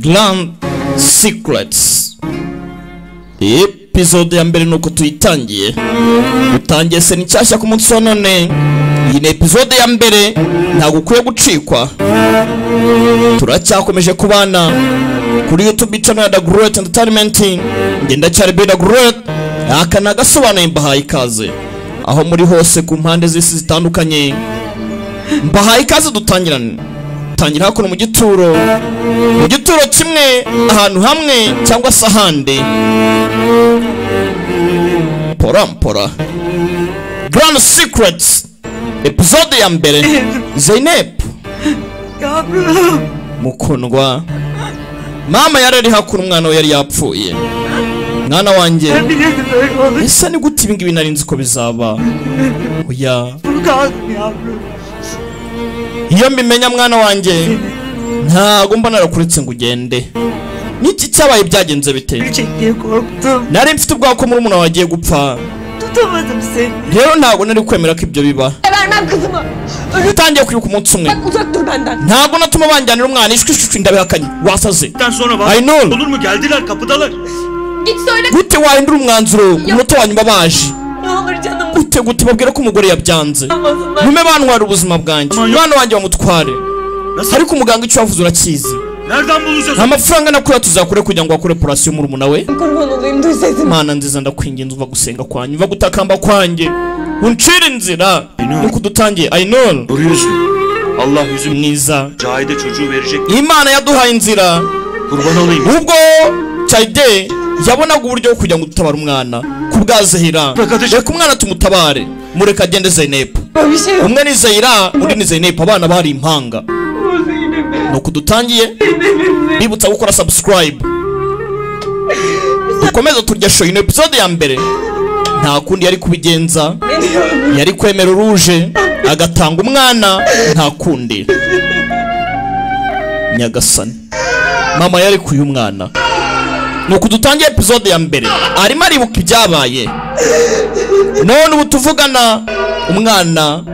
Grand Secrets. Episode ya mbere nuko tuyitangiye. Utangiye se ni cyashya ku munsi wa none. Iyi ni episode ya mbere ntabwo ukwiye gucikwa. Turacyakomeje kubana kuri YouTube channel ya The Great Entertainment. Ngenda cyari The Great. Aka nagasobanuye mbahaye ikaze. Aho muri hose ku mpande z'isi zitandukanye mbahaye ikaze dutangirane. Tangira hakuno mu gituro. Mu gituro kimwe ahantu hamwe cyangwa se ahandi. Pora pora. Grand Secrets episode ya mbere. Zeynep mukundwa, mama yarari hakuno umwana we yari yapfuye. Mwana wanjye, ese ni gute ibi ngibi nari nzi ko bizaba? Oya, iyo mbimenya mwana wanjye ntago mba narakuretse ngo ugende. Niki cyabaye byagenze bite? Nari mfite ubwoba ko murumuna wawe agiye gupfa. Rero ntago nari kwemera ko ibyo biba. Utangiye kwibuka umunsi umwe. Ntago natuma banjyanira umwana ishwi ndabihakanye. Wasaze. Aynur. Olur mu, geldiler kapıdalar. Gute wahindura umwanzuro ku munota wa nyuma baje? Gute gute babwira ko umugore yabyanze? Ntume bantwara ubuzima bwanjye. Umwana wanjye bamutware. Ariko umuganga icyo yavuze urakizi. Amafaranga nakura tuzakure kugira ngo akore operation murumuna we. Mana nziza ndakwinginze uva gusenga kwanyu, uva gutakamba kwanjye. Uncire inzira nuko dutangiye. Aynur. Allah yüzü mwiza. Cahide çocuğu verecek. Imana yaduhaye inzira. Kurban olayım. Ubwo Cahide yabonaga uburyo bwo kugira ngo dutabare umwana ku bwa Zehira. Reka umwana tumutabare, mureka agende Zeynep. Umwe ni Zehira, undi ni Zeynep, abana bari impanga. Nuko dutangiye bibutsa gukora subscribe. Dukomeza turya show ino episode ya mbere. Nta kundi yari kubigenza, yari kwemera uruje agatanga umwana, nta kundi. Nyagasani, mama yari kuyu mwana. Nuko dutangiye episode ya mbere, arimo aribuka ibyabaye. None ubu tuvugana umwana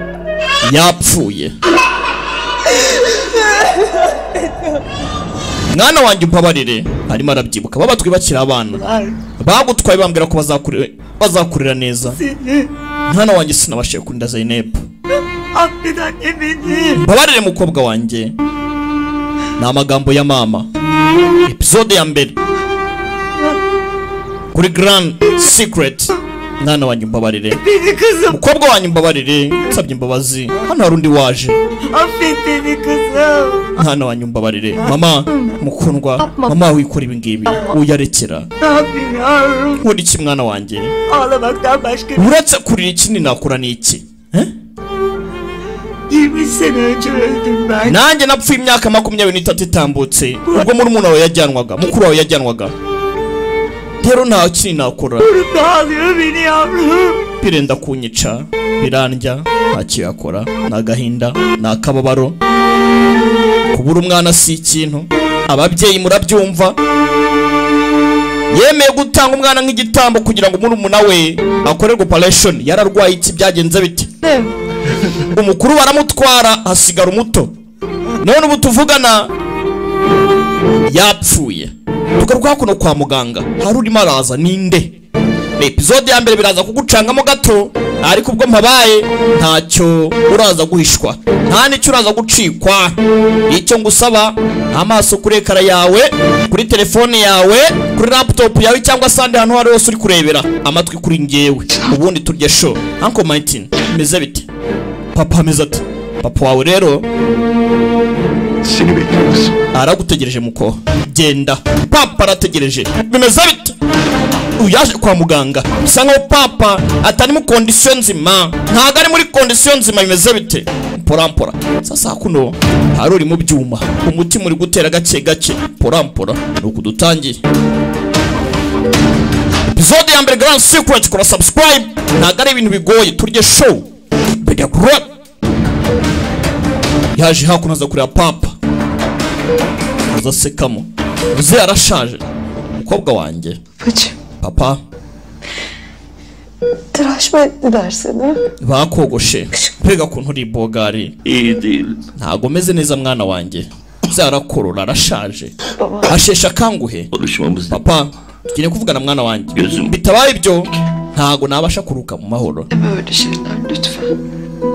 yapfuye. Mwana wanjye umbabarire. Arimo arabyibuka babatwi bakiri abana. Bagutwaye bambwira ko bazakurira neza. Mwana wanjye sinabashije kunda Zeynep. Mbabarire mukobwa wanjye. Ni amagambo ya mama. Episode ya mbere kuri Grand Secret. Mwana wanjye umbabarire. Mukobwa wanjye umbabarire, nsabye imbabazi. Hano hari undi waje. Mwana wanjye umbabarire. Mama mukundwa, mama wikora ibi ngibi uyarekera. Nkora iki mwana wanjye? Uretse kurira ikindi nakora ni iki? Nanjye napfuye imyaka 23 itambutse ubwo murumuna wawe yajyanwaga, mukuru wawe yajyanwaga. Rero nta kintu nakora. Birenda kunyica, birandya, ntacyo yakora. Ni agahinda, ni akababaro. Kubura umwana si ikintu. Ababyeyi murabyumva. Yemeye gutanga umwana nk'igitambo kugira ngo murumuna we akorerwe operation. Yararwaye iki byagenze bite? Umukuru baramutwara hasigara umuto. None ubu tuvugana yapfuye. Tugaruka hakuno kwa muganga hari urimo araza ninde? Ni episode ya mbere biraza kugucangamo gato, ariko ubwo mpabaye ntacyo uraza guhishwa, nta nicyo uraza gucikwa. Icyo ngusaba, amaso kuri ekara yawe, kuri telefone yawe, kuri laptop yawe cyangwa se ahandi hantu hari hose uri kurebera, amatwi kuri ngewe, ubundi turye show. Uncle Martin meze bite? Papa ameze ati? Papa wawe rero Seni bekliyoruz. Aragutegereje muko. Genda. Papa arategereje. Bimeze bite? Uyaje kwa muganga. Bisa nkaho papa atari mu condition nzima. Ntago ari muri condition nzima. Bimeze bite? Mpora mpora. Sasa kuno hari uri mu byuma. Umutima uri gutera gake gake. Mpora mpora. Nuko dutangiye. Episode ya mbere Grand Secret, kora subscribe. Ntago ari ibintu bigoye, turye show. Bega grow. Yaje hakuno aza kureba papa. Azasekamo. Uze arashaje. Mukobwa wanjye. Papa. Tıraş mı ettiler seni? Bakogoshe. Mbega kuntu uri bogari. İyi değil. Ntago meze neza mwana wanjye. Zarakorora arashaje. Baba. Ashesha akanguhe. Konuşmamız Papa, tugiye kuvugana mwana wanjye. Gözüm. Bitabaye ibyo ntago nabasha kuruka mu mahoro. Deme öyle şeyler lütfen.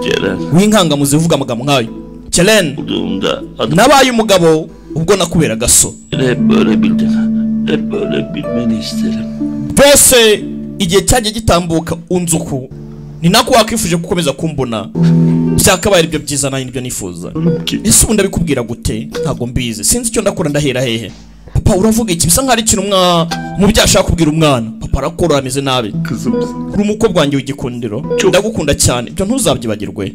Ceren W'inkangamuzi uvuga amagambo nkayo. Ceren, bulduğumda adımı nabaye umugabo ubwo nakuberaga so. hep böyle bildim. Hep böyle bilmeni isterim. Byose igihe cyagiye gitambuka unzuku ni nako wakwifuje gukomeza kumbona, byakabaye aribyo byiza nanjye nibyo nifuza. Ki Ese ubu ndabikubwira gute? Ntabwo mbizi, sinzi icyo ndakora, ndahera hehe? Papa, uravuga iki? Bisa nkaho ari ikintu umubyeyi ashaka kubwira umwana. Papa arakora ameze nabi. Kızımsın. Uri umukobwa wanjye w'igikundiro, ndagukunda cyane, ibyo ntuzabyibagirwe.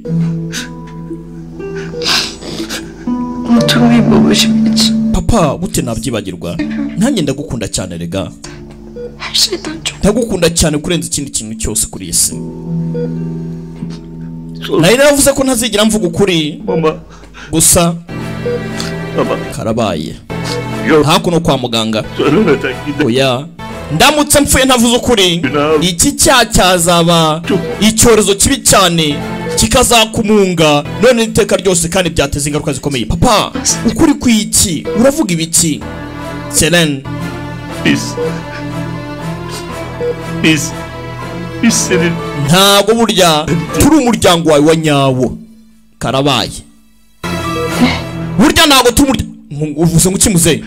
Unutur muyum babacığım hiç? Papa, gute nabyibagirwa? Nanjye ndagukunda cyane rega. Her şeyden çok. Ndagukunda cyane kurenza ikindi kintu cyose kuri iyi si. Sorma Nari naravuze ko ntazigera mvuga ukuri ama gusa ama karabaye. Yok Hakuno kwa muganga. söylemeden gidelim. Oya, ndamutse mpfuye ntavuze ukuri, iki cyaha cyazaba icyorezo kibi cyane kikazakumunga none iteka ryose, kandi byateza ingaruka zikomeye. Papa, ukuri kw'iki? Uravuga ibiki Selen? Biz biz biz senin Ntago burya turi umuryango wawe wa nyawo. Karabaye. Burya ntago turi umuryango. Uvuze ngo iki muzehe?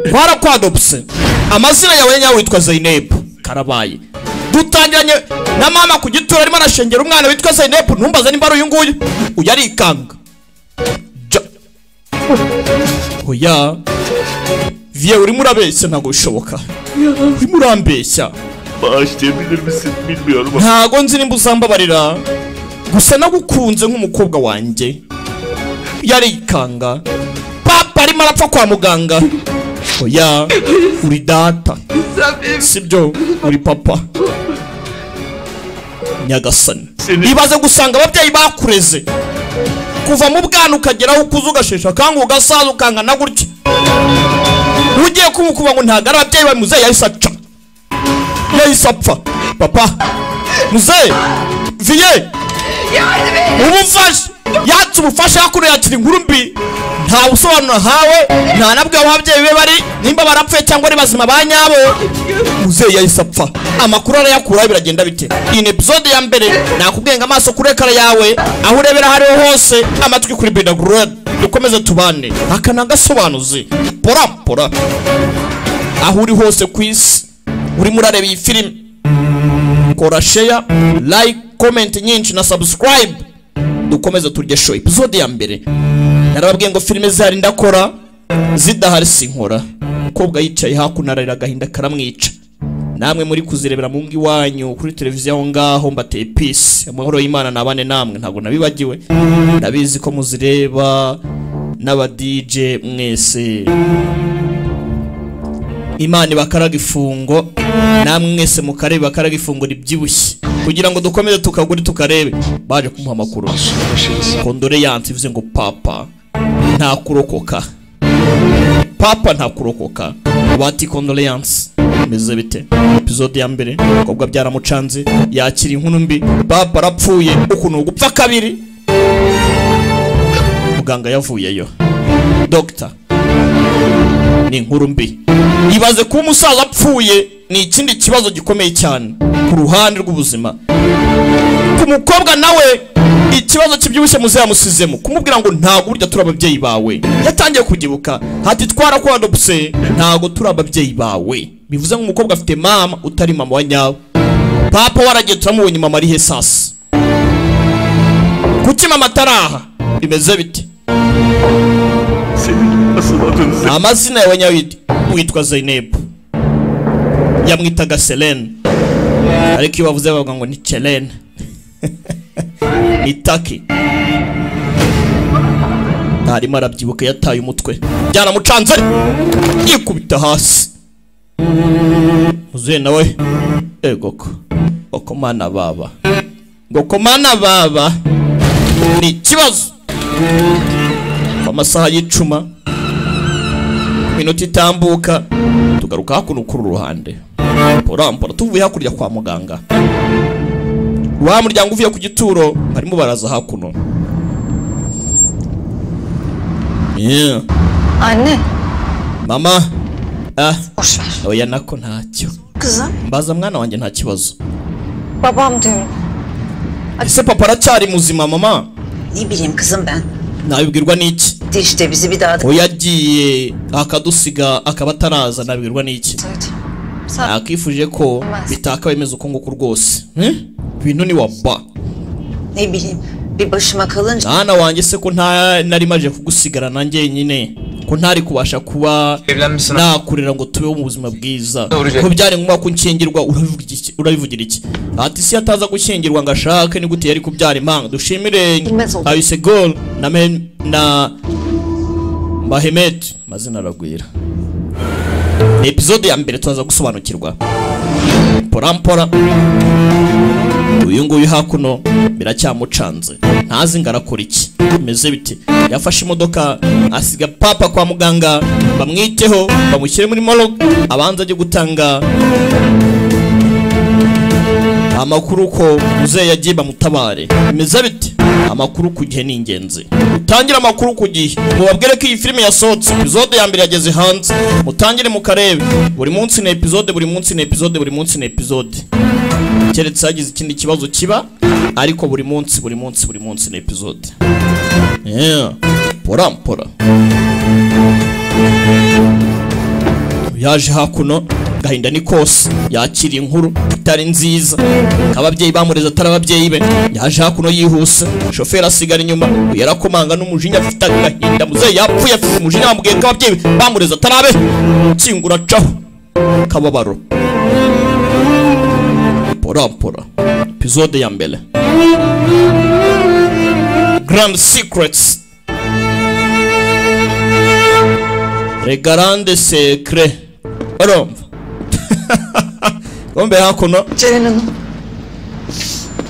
Twarakwadopse, amazina yawe nyawo witwa Zainab. Karabaye. Dutangiranye na mama ku gituro arimo arashengera umwana witwa Zainab. Ntumbaze nimba ari uyu nguyu, uyu arikanga. Oya viye, urimo urabeshya, ntabwo bishoboka, urimo urambeshya. Bağışlayabilir misin bilmiyorum ama Ntago nzi nimba uzambabarira, gusa nagukunze nk'umukobwa wanjye. Yarikanga. Papa arimo arapfa kwa muganga. Oya, uri data sibyo? Uri papa. Nyagasani, ibaze gusanga ababyeyi bakureze kuva mu bwana ukageraho ukuze, ugashesha akanga, ugasaza, ukangana gutya, ugiye kumukuba ngo ntabwo ari ababyeyi bawe. Muzehe yahise aca, yahise apfa. Papa, muzehe, viye ubufasha, yatse ubufasha hakuno, yakira inkuru mbi. Nta busobanuro ahawe, nta nabwo aho ababyeyi be bari, nimba barapfuye cyangwa ari bazima ba nyabo. Muzehe yahise apfa, amakuru arayakuraho. Biragenda bite? Iyi ni episode ya mbere. Nakubwiye ngo amaso kuri écran yawe, aho urebera aho ariho hose, amatwi kuri Bidagurad, dukomeze tubane. Aka ni agasobanuzi pora pora. Aho uri hose ku isi urimo urareba iyi filime, kora share, like, comment nyinshi na subscribe, dukomeze turye show. Episode ya mbere, narababwiye ngo filime zihari ndakora, zidahari sinkora. Umukobwa yicaye hakuno ararira, agahinda karamwica. Namwe muri kuzirebera mu ngo iwanyu kuri televiziyo aho ngaho, mbateye peace, amahoro y'Imana nabane namwe. Ntabwo nabibagiwe, ndabizi ko muzireba, n'aba DJ mwese Imana ibakaraga ifungo, namwe mwese mukarebe bakaraga ifungo ribyibushye kugira ngo dukomeze tukagure tukarebe. Baje kumuha amakuru, condoléances, bivuze ngo papa nta kurokoka, papa nta kurokoka. Bati condoléances. Bimeze bite? Episode ya mbere. Umukobwa byaramucanze, yakira inkuru mbi, papa arapfuye. Ukuntu gupfa kabiri. Muganga yavuyeyo, dogita, ni inkuru mbi. Ibaze kuba umusaza apfuye, ni ikindi kibazo gikomeye cyane ku ruhande rw'ubuzima. Ku mukobwa nawe ikibazo kibyibushye muze yamusizemo kumubwira ngo ntabwo burya turi ababyeyi bawe. Yatangiye kubyibuka, ati twarakwadopse, ntabwo turi ababyeyi bawe. Bivuze ngo umukobwa afite mama utari mama wa nyawe. Papa waragiye, turamubonye, mama ari he sasa? Kuki mama ataraha? Bimeze bite? Senin asıl adın Zeynep. Amazina yawe nyawe witwa Zainab. Yamwitaga Selene, ariko iyo bavuze bavuga ngo ni Chelene, ni Taki. Ntarimo arabyibuka, yataye umutwe, byaramucanze, yikubita hasi. Muzehe nawe, egoko oko mana baba, ngoko mana baba, ni ikibazo. Amasaha y'icuma, minota itambuka, tugaruka hakuno kuri uru ruhande porampora. Tuvuye hakurya kwa muganga, wa muryango uvuye ku gituro barimo baraza hakuno. Yeah. Anne. Mama. Ah. Boş ver. Oya nako ntacyo. Kızım. Mbaza mwana wanjye nta kibazo. Babam diyorum. Ese papa aracyari muzima mama? Ne bileyim kızım ben. Nabibwirwa n'iki? İşte bizi bir daha o yagiye akadusiga akaba ataraza nabibwirwa n'iki? Nakifuje ko bitaka bimeze uko nguko rwose. Ibintu ni waba. Ne bileyim bir başıma kalınca. Mwana wanjye se ko nta nari maje kugusigara nanjye nyine ko ntari kubasha kuba nakurira ngo tubeho mu buzima bwiza ko byari ngombwa ko nshyingirwa urabivugira iki? Ati si ataza gushyingirwa ngo ashake ni gute yari kubyara impanga. Dushimire Ayisegol na na Mahemet mazina aragwira. Ni episode ya mbere tuzaza gusobanukirwa porampora. Uyu nguyu hakuno biracyamucanze ntazi ngarakora iki bimeze bite. Yafashe imodoka asiga papa kwa muganga bamwiteho bamushyire muri morgue abanza ajye gutanga amakuru ko muzehe yagiye bamutabare. Bimeze bite? Amakuru ku gihe ni ingenzi. Utangire amakuru ku gihe mubabwire ko iyi filime yasohotse episode ya mbere yageze hanze, mutangire mukarebe buri munsi ni episode, buri munsi ni episode, buri munsi ni episode, keretse hagize ikindi kibazo kiba, ariko buri munsi buri munsi buri munsi ni episode. Yeah. Pora pora yaje hakuno gahinda ni kose yakiriye inkuru itari nziza ababyeyi bamureze atari ababyeyi be. Yaje hakuno yihuse shoferi asigara inyuma yarakomanga n'umujinya afite agahinda muzehe yapfuye afite umujinya bamubwiye ko ababyeyi bamureze atari abe. Kingura caho kababaro. Pora pora episode ya mbere Grand Secrets, Les Grandes Secrets. Urumva Gombe hakuno Ceren Hanım.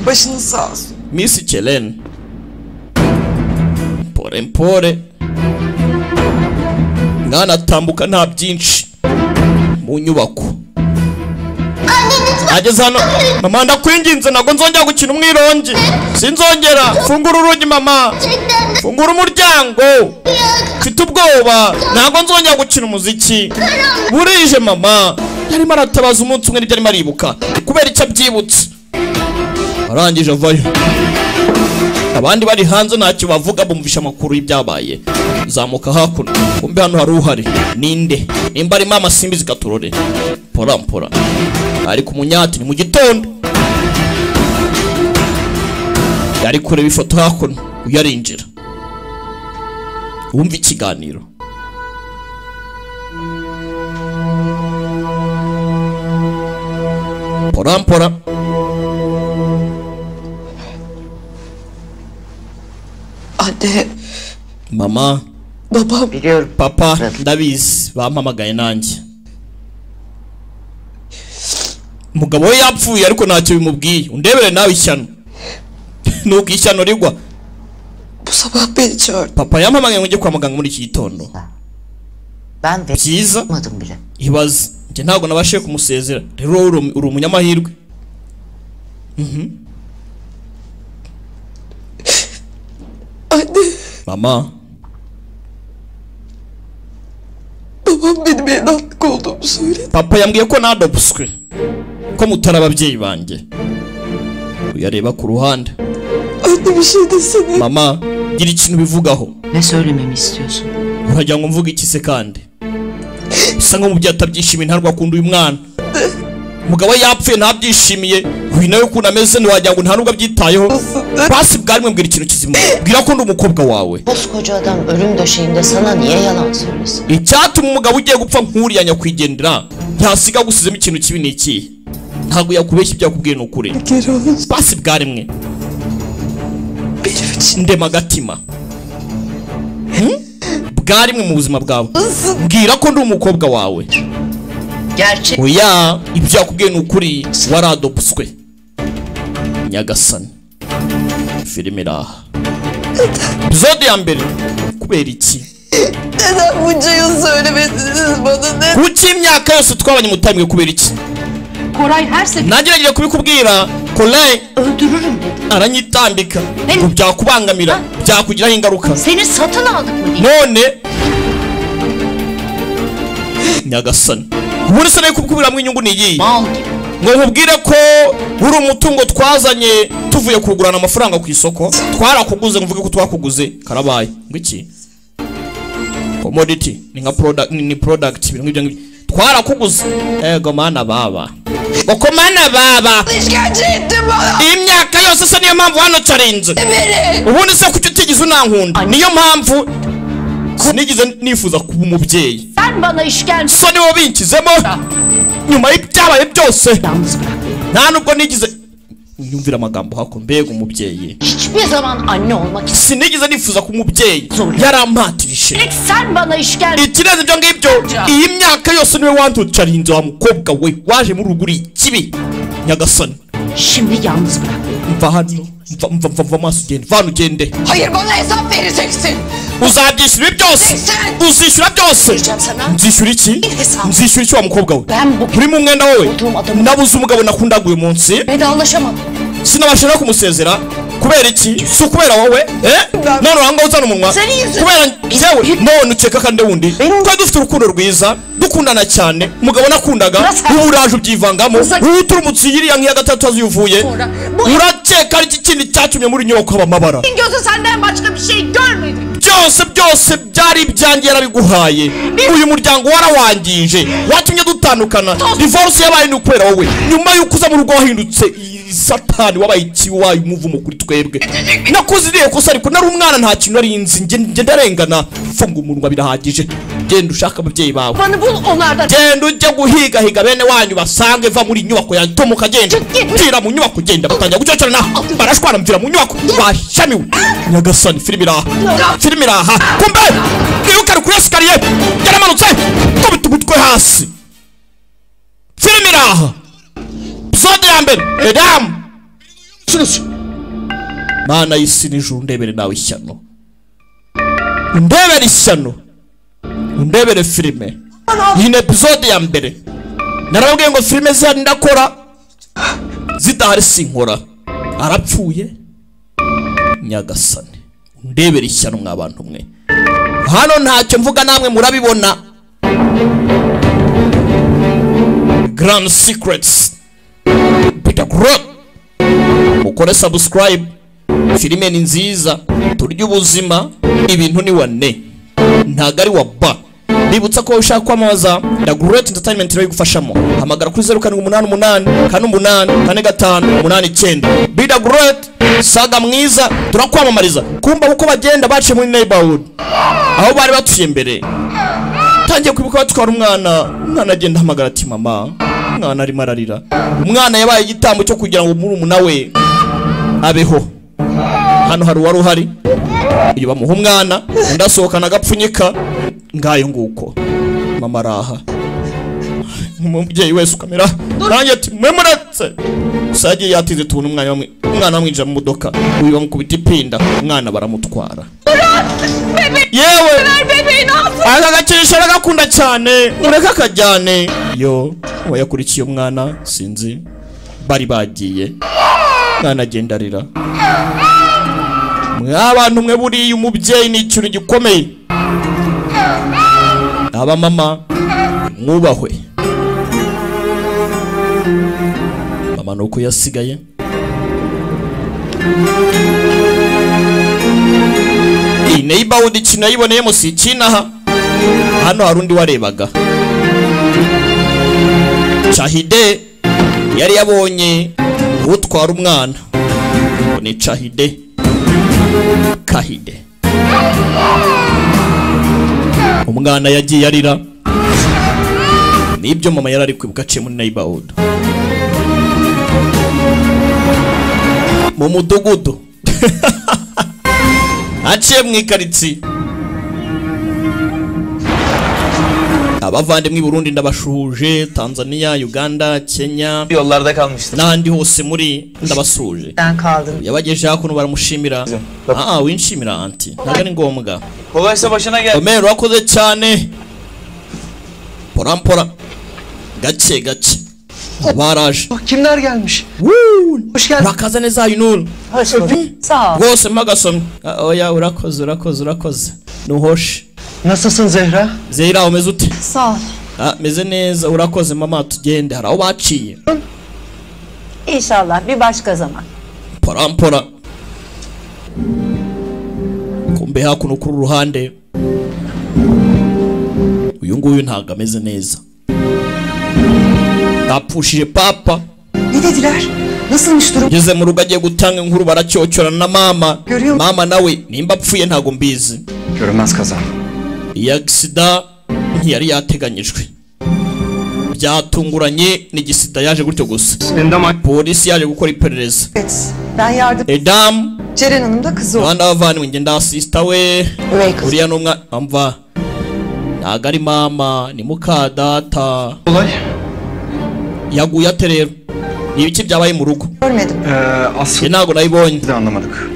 Başınız sağ olsun. Miss Ceren. Pore pore. Mwana tambuka nta byinshi mu nyubako. Ageze hano mama ndakwinginze ntabwo nzongera gukina umwirongi sinzongera. Fungura urugi mama, fungura umuryango, mfite ubwoba ntabwo nzongera gukina umuziki burije mama. Yarimo aratabaza umunsi umwe nibyo arimo aribuka kubera icyo abyibutse. Arangije avayo abandi bari hanze ntacyo bavuga bumvisha amakuru y'ibyabaye. Zamuka hakuno kumbe hano hari uhari ninde nimba ari mama simbi zikaturore. Pora pora ari ku munyati ni mu gitondo yari kureba ifoto hakuno uyarinjira wumva ikiganiro. Pora pora Anne. Mama. Babam. Biliyorum. Papa ndabizi bampamagaye nanjye. Umugabo we yapfuye ariko ntacyo bimubwiye. Undebere nawe ishyano nuko ishyano rigwa. Bu sabah beni çağırdı. Papa yampamagaye ngo njye kwa muganga muri iki gitondo. Ben de byiza bile. Ibaze njye ntabwo nabashije kumusezera rero uri umunyamahirwe. Anne. Mama. Babam benim evlatlık olduğumu söyledi. Papa yambwiye ko nadopswe ko mutari ababyeyi banjye. Uyareba ku ruhande. Anne bir şey desene. Mama gira ikintu bivugaho. Ne söylememi istiyorsun? Uragira ngo mvuge iki se kandi? Bisa nkaho umubyeyi atabyishimiye ntarwo akunda uyu mwana. Umugabo yapfuye ntabyishimiye uyu nawe ukuntu ameze ntiwagira ngo nta nubwo abyitayeho. Basi bwari mbwira ikintu kizima. Bwira ko ndi umukobwa wawe. Koskoca adam ölüm döşeğinde sana niye yalan söylesin? Icyatuma umugabo ugiye gupfa nk'uriya nyakwigendera yasiga gusizemo ikintu kibi ni iki? Ntabwo yakubeshya ibyo yakubwiye ni ukuri. Basi bwari mwe. Ndema agatima. Bwari mwe mu buzima bwawe. Mbwira ko ndi umukobwa wawe. Gerçek. Oya ibyo yakubwiye ni ukuri waradopswe. Nyagasani. Filime iraha. Episode ya mbere kubera iki? Neden bunca yıl söylemediniz bana ne? Kuki imyaka yose twabanye mutambwe kubera iki? Koray her seferinde Nagerageje kubikubwira Koray öldürürüm dedi. Aranyitambika ngo byakubangamira byakugiraho ingaruka. Seni satın aldık mı diye. None Nyagasani, ubundi se kubwiramo inyungu ni iyihe? Ngo nkubwire ko uri umutungo twazanye tuvuye kugurana amafaranga ku isoko, twarakuguze, mvuge ko twakuguze karabaye. Ngo iki? Commodity ni nka product, ni product, ibintu nk'ibyo ngibyo. Twarakuguze. Ego mana baba, ngo mana baba, imyaka yose se niyo mpamvu hano carinze. Ubundi se kuki utigeze unankunda? Niyo mpamvu sinigeze nifuza kuba umubyeyi. So niwo binkizemo nyuma y'ibyabaye byose, nta nubwo nigeze nyumvira amagambo hako. Mbega umubyeyi, sinigeze nifuza kuba umubyeyi, yarampatirije. Ikirenze ibyo ngibyo, iyi myaka yose niwe wantucarinze wa mukobwa we, waje muri rugo uri ikibi. Nyagasani, mva hano, mva mva mva amaso, ugende, vana ugende. Hayır, bana hesap vereceksin. Uzabyishyura byose, uzishyura byose. Nzishyura iki? Nzishyura iki wa mukobwa we? Uri mu mwenda wowe. Nabuze umugabo nakundaga uyu munsi, sinabasha no kumusezera. Kubera iki? Si ukubera wowe? None uranga uzana umunwa kubera njyewe? None ukeka kandi wundi twari dufite urukundo rwiza, dukundana cyane, umugabo nakundaga, ubu uraje ubyivangamo, ubu turumutse yiriya nk'iya gatatu azi uvuye. Urakeka ari iki kindi cyatumye muri nyubako haba amabara? Byose byose byari ibyanjye, yarabiguhaye. Uyu muryango warawangije, watumye dutandukana. Divorce yabaye ni ukubera wowe. Nyuma y'uko uza mu rugo wahindutse satani, wabaye ikiwaye umuvumo kuri twebwe. Nakoze iriya kosa ariko nari umwana, nta kintu nari nzi, njye ndarengana. Funga umunwa birahagije, genda ushaka ababyeyi bawe, genda ujye guhigahiga bene wanyu basange. Va muri nyubako yanjye, tomuka, genda, mvira mu nyubako, genda. Batangira gucocorana, barashwana, mvira mu nyubako washamiwe. Nyagasani, filime iraha, filime iraha. Kumbe mwibuke ari kuri escalier, yaramanutse kubita umutwe hasi. Filime iraha, episode ya mbere. Edamu Mana y'isi n'ijuru, ndebere nawe ishyano, ndebere ishyano, ndebere filime. Iyi ni episode ya mbere. Narababwiye ngo filime zihari ndakora, zidahari sinkora. Arapfuye. Nyagasani, ndebere ishyano mwa bantu mwe. Hano ntacyo mvuga, namwe murabibona. Grand Secrets, Peter Groth. Mukore subscribe, filime ni nziza, turya ubuzima, ibintu ni wane, ntago ari wa ba. Bibutsa ko ushaka kwamamaza, The Great Entertainment iri gufashamo. Hamagara kuri 0788 48 45 89. Be The Great, saga mwiza, turakwamamariza. Kumba uko bagenda baciye muri neighborhood aho bari batuye mbere, tangiye kwibuka batwara umwana. Umwana agenda ahamagara ati mama. Umwana arimo ararira. Umwana yabaye igitambo cyo kugira ngo murumuna we abeho. Hano hari uwari uhari, uyu bamuha umwana, undi asohokana agapfunyika. Ngayo nguko mama araha. Umubyeyi wese ukamera nanjye ati mwe muretse. Gusa yagiye yatinze, tubona umwana bamwe, umwana bamwinjira mu modoka, uyu bamukubita ipinda, umwana baramutwara. Yewe, aka gakinisho aragakunda cyane, ureke akajyane. Yo uwayakurikiye umwana sinzi, bari bagiye. Umwana agenda arira. Mwabantu mwe, buriya umubyeyi ni ikintu gikomeye. Abamama mwubahwe. Mama nuko yasigaye. Iyi neighborhood ikintu yayiboneyemo si ikinaha. Hano hari undi warebaga. Cahide yari yabonye utwara umwana. Ni Cahide Kahide. Umwana yagiye arira. Nibyo mama yari ari kwibuka aciye muri neighborhood, mu mudugudu, aciye mu ikaritsiye. Abavandimwe i Burundi ndabashuhuje, Tanzania, Uganda, Kenya Yollarda kalmıştım. N'ahandi hose muri ndabasuhuje. Ben kaldım. Yabagejeje hakuno baramushimira. Ah, winshimira anti, ntabwo ari ngombwa. Kolaysa başına gel. Ömer urakoze cyane. Pora pora, gake gake baraje. Kimler gelmiş? Woo! Hoş geldin. Urakaza neza Yunur. Hoş bulduk. Sağ ol. Rwose mpagasomye. Oya, urakoze, urakoze, urakoze, nuhoshe. Nasılsın Zehra? Zehra, umeze ute? Sağ ol. Meze neza urakoze mama tugende hari aho baciye. İnşallah bir başka zaman. Parampora. Kumbe hakuno kuri ruhande. Uyu nguyu ntago ameze neza. Apfushije papa. Ne dediler? Nasılmış durum? Ngeze mu rugo agiye gutanga inkuru baracyocyorana na mama. Mama nawe nimba apfuye ntago mbizi. Görünmez kaza. Iyi agisida ntiyari yateganyijwe. Byatunguranye ni gisida yaje gutyo gusa. Polisi yaje gukora iperereza. Ben yardım. Edam. Ceren Hanım da kızı. Abana bavandimwe nge ndasista we. Uriya n'umwana amva. Ntago ari mama ni muka data. Olay. Yaguye ate rero. Ni ibiki byabaye mu rugo? Görmedim. Asıl ntago nayibonye. Anlamadık.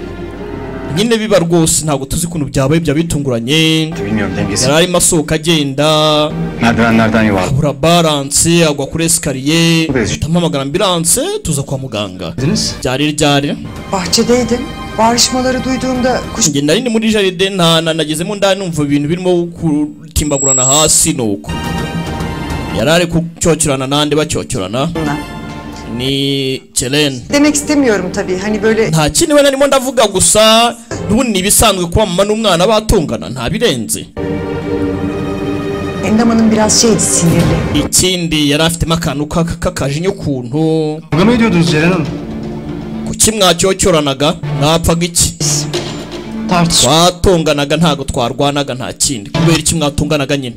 Nyine biba rwose ntago tuzi ukuntu byabaye bya bitunguranye. Bilmiyorum dengesi. Yari arimo asohoka agenda. Merdivenlerden yuvarlandı. Abura balance agwa kuri escalier. Tamamagara ambulance tuza kwa muganga. Byari ryari? Bahçedeydim. Bağırışmaları duyduğumda kuş. Nge nari ndi muri jardin nta nagezemo ndani numva ibintu birimo kutimbagurana hasi nuko. Yari ari kucyocyorana nande bacyocyorana. Ni Ceren. Demek istemiyorum tabii. Hani böyle nta kindi we narimo ndavuga gusa n'ubundi nibisanzwe kuba mama n'umwana batungana nta birenze. Endam Hanım biraz şeydi, sinirli. Ikindi yari afitemo akantu k'akajinya ukuntu. Kavga mı ediyordunuz Ceren Hanım? Kuki mwacyocyoranaga? Mwapfaga iki? Twatonganaga ntago twarwanaga nta kindi. Kubera iki mwatonganaga nyine?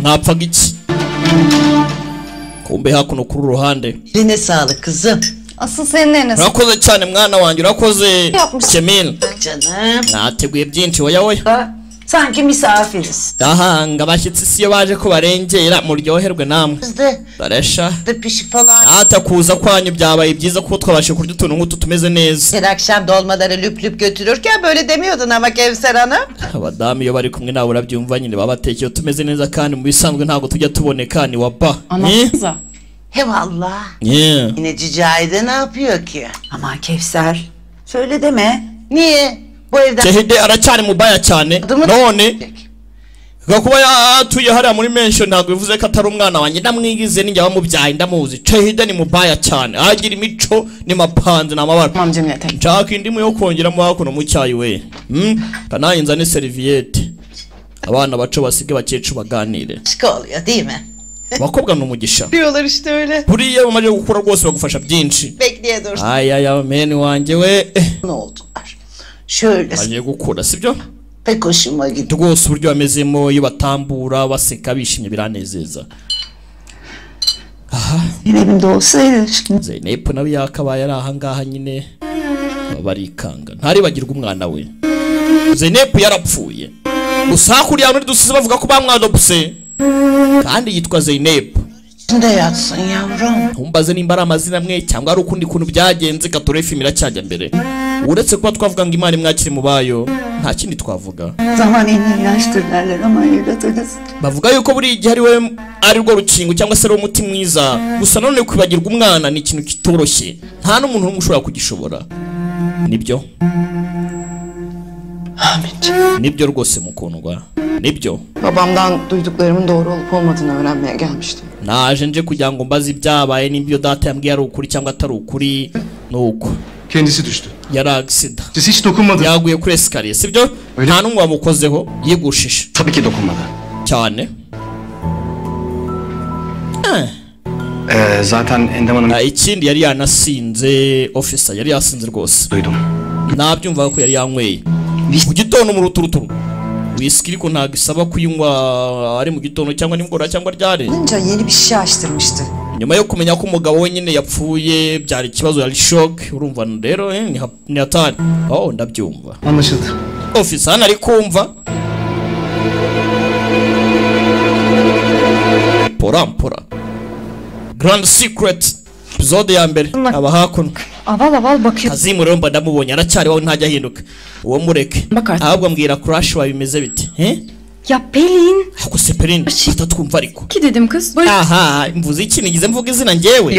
Mwapfaga iki? Kumbe hakuno kuri ruhande. Eline sağlık kızım. Asıl senin eline sağlık. Urakoze cyane mwana wanjye urakoze Cemil. Canım. Nateguye byinshi oya oya. Sanki misafiriz. Dahanga abashyitsi siyo baje ko barengera muryoherwe namwe. Baresha. Ata kuza kwanyu byabaye byiza kuko twabashe kurya utuntu nk'utu tumeze neza. Her akşam dolmaları lüp lüp götürürken böyle demiyordun ama Kevser Hanım. Abadamu iyo bari kumwe nawe urabyumva nyine babatekeye tumeze neza kandi mu bisanzwe ntabwo tujya tuboneka ni waba. Anlatsanıza. Hevallah. Yeah. Yine Cicay'de ne yapıyor ki? Aman Kevser. Söyle deme. Niye? Bu evden... Cehide aracyari mubaya cyane. None gakuba yatuye hariya muri mansion ntabwo bivuze ko atari umwana wanjye ndamwigize ninjye wamubyaye ndamuzi. Cehide ni mubaya cyane agira imico ni mapanze n'amabara. Nshaka indimu yo kongeramo hakuno mu cyayi we. Kanaye nzane serviette. Abana baco basige bakecu baganire. Oluyor değil mi? Abakobwa ni umugisha. Diyorlar işte öyle. Buriya bamaze gukura rwose bagufasha byinshi. Bekleye dursun. Ay ay ay men wanjye we. Ne oldular? Şöyle. Agiye gukura sibyo? Pek hoşuma gitti. Rwose uburyo bamezemo iyo batambura baseka bishimye biranezeza. Aha. Evimde olsaydı şimdi. Zeynep nawe yakabaye ari aha ngaha nyine barikanga. Ntaribagirwa umwana we. Zeynep yarapfuye. Gusa hakurya muri dusize bavuga ko bamwadopse. Kandi yitwa Zeynep. İçinde yatsın yavrum. Umbaze nimba ari amazina amwe cyangwa ari ukundi kuntu byagenze katore film iracyajya mbere. Uretse kuba twavuga ngo Imana imwakire mu bayo nta kindi twavuga. Zaman en iyi ilaçtır derler ama evlat acısı. Bavuga yuko buri gihe ari we ari rwo rukingo cyangwa se ari umuti mwiza. Gusa none kwibagirwa umwana ni ikintu kitoroshye. Nta n'umuntu n'umwe ushobora kugishobora. Nibyo? Ahmet. Nibyo rwose mukundwa. Nibyo. Babamdan duyduklarımın doğru olup olmadığını öğrenmeye gelmiştim. Naje nje kugira ngo mbaze ibyabaye n'ibyo data yambwiye ari ukuri cyangwa atari ukuri nuko. Kendisi düştü. Yari aksida. Siz hiç dokunmadınız. Yaguye kuri escalier sibyo? Nta n'umwe wamukozeho yigushije. Tabii ki dokunmadı. Cyane. Zaten Endem Hanım ikindi yari yanasinze officer yari yasinze rwose. Duydum. Nabyumva ko yari yanyweye. Mu gitondo mu ruturuturu. Whisky ariko ntabwo isaba kuyinywa ari mu gitondo cyangwa nimugoroba cyangwa ryari. Alınca yeni bir şişe açtırmıştı. Nyuma yo kumenya ko umugabo we nyine yapfuye byari ikibazo yari shock urumva rero ni hatari. Oh ndabyumva. Anlaşıldı. Officer hano ari kumva. Pora pora. Grand Secret episode ya mbere aba hakuno. Aval aval bakıyor. Kazimu rero mba ndamubonye aracyari wawe ntajya ahinduka. Uwo mureke. Ahubwo mbwira crush wawe bimeze bite? He? Ya Pelin. Ako se Pelin atatwumva ariko. Ki dedim kız? Aha, mvuze iki nigize mvuga izina njyewe.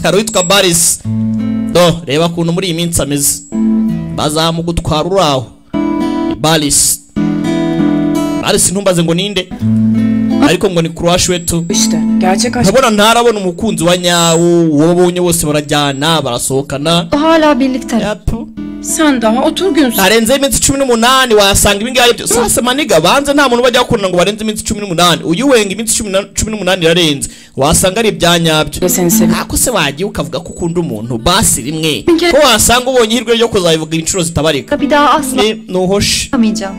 Hari witwa Baris. Do, reba kuntu muri iyi minsi ameze. Bazamugutwara uraho. Baris. Arisi ntumbaze ngo ninde, ariko ngo ni crush wetu. İşte gerçek aşk Ndabona ntarabona umukunzi wa nyawo, uwo babonye bose barajyana barasohokana. Hala birlikteler. Yap. Sen daha otur günsün. Harenzeho iminsi 18 wasanga ibi ngibi byo. Sasa maniga banze nta muntu bajya bakundana ngo barenze iminsi 18. Uyu wenga iminsi 18 irarenze, wasanga ari ibyanyabyo. Seni seviyorum. Ako se wagiye ukavuga ko ukunda umuntu basi rimwe, ko wasanga ubonye ihirwe ryo kuzabivuga inshuro zitabarika. Bir daha asla Nuhoshe yapamayacağım.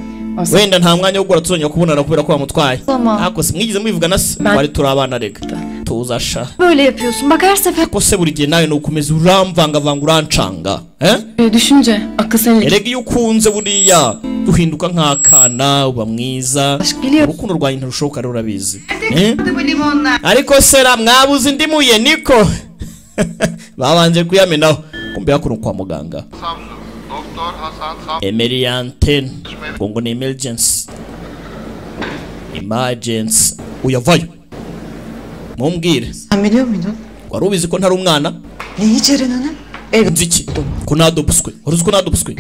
wenda nta mwanya wo guhora tuzongera kubonana kubera ko bamutwaye. Tamam. Ako se mwigeze mubivugana se? Twari turi abana reka tuza sha. Böyle yapıyorsun. Bak her sefer Ko se buri gihe nawe nukomeza uramvangavanga urancanga, eh? Düşünce akıl senin. Erega iyo ukunze buriya uhinduka nk'akana, uba mwiza. aşk biliyorum. Urukundo rwanjye ntirushoboka rero urabizi. Eh? Ariko sera mwabuze indimu ye niko babanje kuyamenaho. Kumbe hakuno kwa muganga Emelianten ngo ni emergency emergency uyavayo mumbwire. Sen biliyor muydun? Wari ubizi ko ntari umwana? Neyi Ceren Hanım? Nzi iki ko nadopuswe? Wari uzi ko nadopuswe?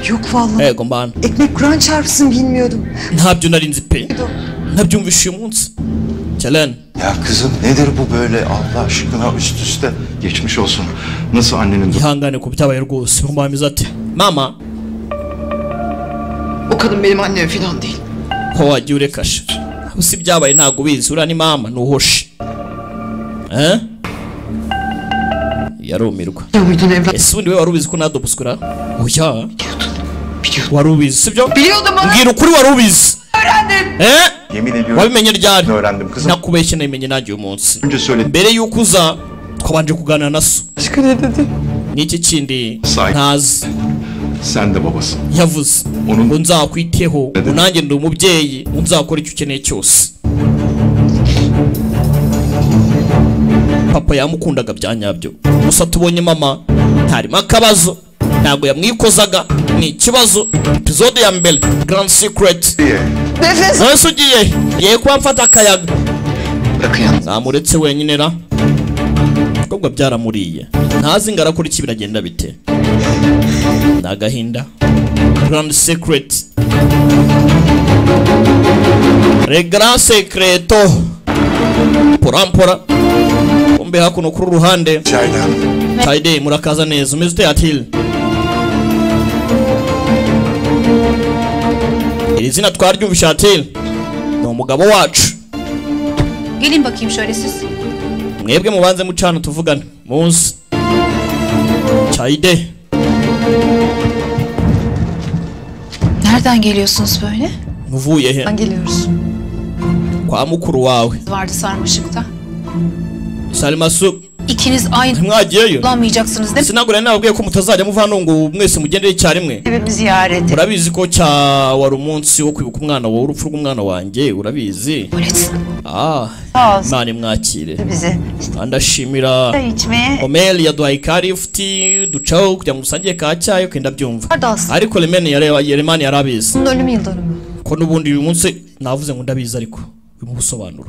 Yok vallahi. Ego mbana Ekmek Kur'an çarpsın bilmiyordum. Ntabyo nari nzi pe, ntabyumvishe uyu munsi Ceren. Ya kızım nedir bu böyle Allah aşkına üst üste? Geçmiş olsun. Nasıl annenin Ihangane ku byabaye rwose. Mama ameze ate? Mama O kadın benim annem falan değil. Ko wagiye urekasha si ibyabaye ntabwo ubizi, uriya ni mama ntuhoshe. Eh? Yarumirwa. Biliyor muydun evlat? Ese ubundi we wari ubizi ko nadopuswe? Oya wari ubizi sibyo? Biliyordum bana. Mbwira ukuri, wari ubizi? Öğrendim. Eh? Yemin ediyorum Wabimenye ryari? öğrendim kızım. Nakubeshye, nabimenye nanjye uyu munsi. Önce söyledim. Mbere y'uko uza twabanje kuganira na so. Başka ne dedi? N'iki kindi Say. ntazi Sen de babasın. yavuze Onun- ngo nzakwiteho, Neden? ngo nanjye ndi umubyeyi, ngo nzakora icyo ukeneye cyose. Papa yamukundaga bya nyabyo, gusa tubonye mama ntarimo akabazo, ntabwo yamwikozaga, ni ikibazo. Episode ya mbere Grand Secret. Nefes. Nonese ugiye ye kuba mfata akayaga? Bırakın yalnız. Namuretse wenyine ra, kobwa byaramuriye, ntazi ngo arakora iki, biragenda bite, ni agahinda. Grand Secret, Le Grand Secreto porampora. Kumbe hakuno kuri ruhande Çaydan. Tayde murakaza neza, umeze ute Atil? Iri zina twaryumvishe Atil ni umugabo wacu. Gelin bakayım şöyle siz. Mwebwe mubanze mucana tuvugane munsi Çayde. Nereden geliyorsunuz böyle? Muvuye he? Geliyoruz. Kwa mukuru wawe Vardı sarmaşıkta. Salmasu. İkiniz aynı Mwagiyeyo kullanmayacaksınız değil mi? Sinagura nababwiye ko mutazajya muva hano ngo mwese mugendere icyarimwe. Evimi ziyaret Urabizi ko cya wari umunsi wo kwibuka umwana wawe, urupfu rw'umwana wanjye, urabizi. Evet. Ah, Sağ olsun Imana imwakire. bizi. Ndashimira Çay içmeye Omel yaduhaye ikarifuti ducaho kugira ngo dusangire ka cyayi, ukenda byumva. Vardı aslında. Ariko Lemeni Yeremani yarabizi Bunun ölüm yıl dönümü. ko n'ubundi uyu munsi navuze ngo ndabizi, ariko uyu mubusobanuro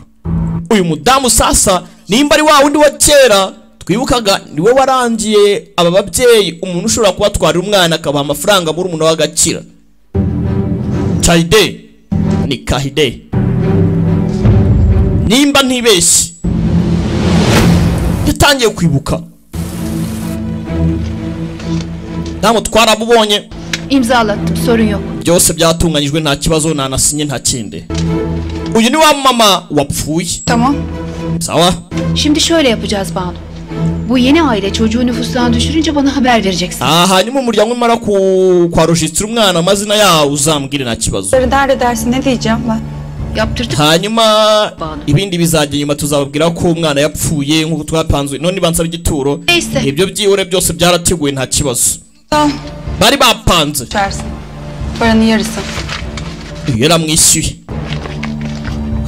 uyu mudamu sasa nimba ari wa wundi wa kera twibukaga, niwe warangiye aba babyeyi umuntu ushobora kubatwarira umwana akabaha amafaranga muri umuntu w'agakira. Chayde ni Kahide nimba ntibeshye, yatangiye kwibuka damu twaramubonye. İmzalattım sorun yok. Byose byatunganyijwe nta kibazo, nanasinye nta kindi. Uyu ni wa mama wapfuye. Tamam. Sawa. Şimdi şöyle yapacağız Banu. Bu yeni aile çocuğu nüfustan düşürünce bana haber vereceksin. Hanyuma umuryango umara kwa rojisitira umwana amazina yawo uzambwire nta kibazo. Nerede dersin ne diyeceğim ben? Yaptırdık. Hanyuma Banu. ibindi bizajya nyuma, tuzababwira ko umwana yapfuye nk'uko twapanzwe. None bansaba igituro. Neyse. Ibyo byihore byose byarateguwe nta kibazo. Tamam. Bari bapanze. Düşersin. Paranın yarısı. Yaramwishyuye.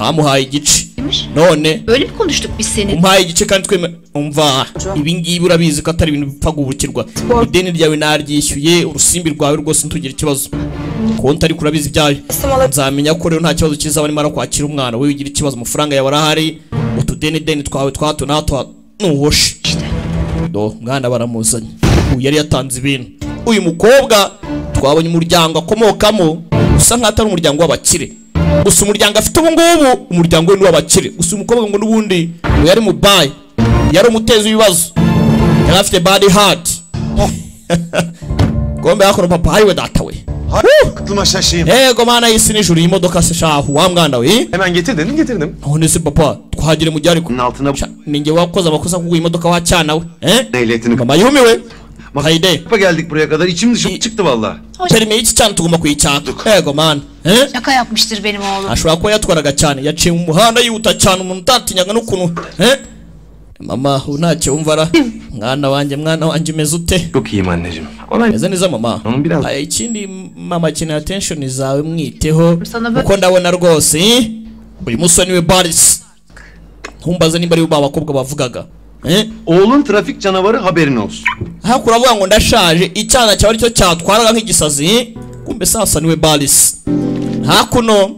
Bamuhaye igice. None Böyle mi konuştuk biz senin? umpaye igice kandi tweme umva ibi ngibi urabizi ko atari ibintu bipfa guhubukirwa. Ideni ryawe naryishyuye, urusimbi rwawe rwose ntugire ikibazo. Konti ariko urabizi ibyayo. Nzamenya ko rero nta kibazo kizaba nimara kwakira umwana, wowe ugira ikibazo amafaranga yawe arahari, utudeni deni twawe twa hato na hato nuhoshe. Do mwana baramuzanye. Uyu yari yatanze ibintu. Uyu mukobwa twabonye umuryango akomokamo Usa nkaho atari umuryango w'abakire. Gusa umuryango afite ubu ngubu, umuryango we ni uw'abakire. Gusa umukobwa ngo n'ubundi ngo yari mubayi, yari umutezi w'ibibazo, yari afite bad heart. Gombe hakuno papa hariwe data we. Aklıma şaşayım. Ego mana y'isi n'ijuru, iyi modoka se shahu wa mwana we. Hemen getir dedim getirdim. None se papa twagire mu gihe ariko Altına ninjye wakoze amakosa kuguha imodoka wa cyana we. Ehliyetini Mama yumiwe. Hayde. Geldik buraya kadar içim dışım çıktı valla. Perime y'iki cyana tugomba kuyicyaka. Ego mana. Şaka yapmıştır benim oğlum. Ashobora kuba yatwaraga cyane, yaciye mu muhanda yihuta cyane, umuntu utatinyaga n'ukuntu. Mama ubu ntacyo wumva ra. Mwana wanjye, mwana wanjye umeze ute? Çok iyiyim anneciğim. Meze neza mama. Onun biraz Ay, ikindi mama akeneye attention zawe, mwiteho Sana kuko ndabona rwose uyu musore niwe Baris. Ntumbaze nimba ari bo bakobwa bavugaga. Oğlun trafik canavarı haberin olsun. Hakuno uravuga ngo ndashaje, icyana cyawe aricyo cyatwaraga nk'igisazi. Kumbe sasa niwe Baris. Hakuno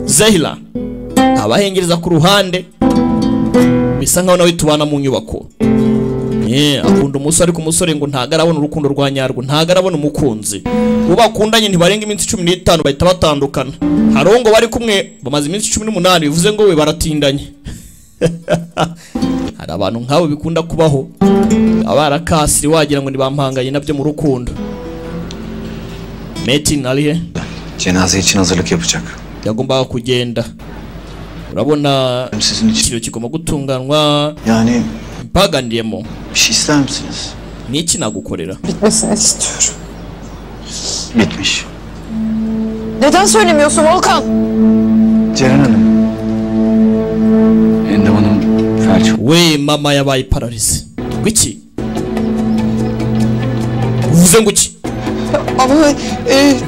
Zehra abahengereza ku ruhande, bisa nkaho nawe tubana mu nyubako. Akunda umusore ariko umusore ngo ntago arabona urukundo rwa nyarwo, ntago arabona umukunzi. Uwo bakundanye ntibarenga iminsi 15 bahita batandukana. Hari uwo ngo bari kumwe bamaze iminsi 18, bivuze ngo we baratindanye. Hari abantu nk'abo bikunda kubaho, abarakasiri wagira ngo nibampanganye nabyo mu rukundo. Metin arihe? Cenaze için hazırlık yapacak. Yagombaga kugenda. Urabona Sizin için ikiro kigomba gutunganwa. yani Mpaganiriyemo. bir şey ister misiniz? Niki nagukorera? Bitmesini istiyorum. Bitmiş. Neden söylemiyorsun Volkan? Ceren Hanım. Endam Hanım felç We mama yabaye paralize. Ngwiki? Uvuze ngo iki? Ama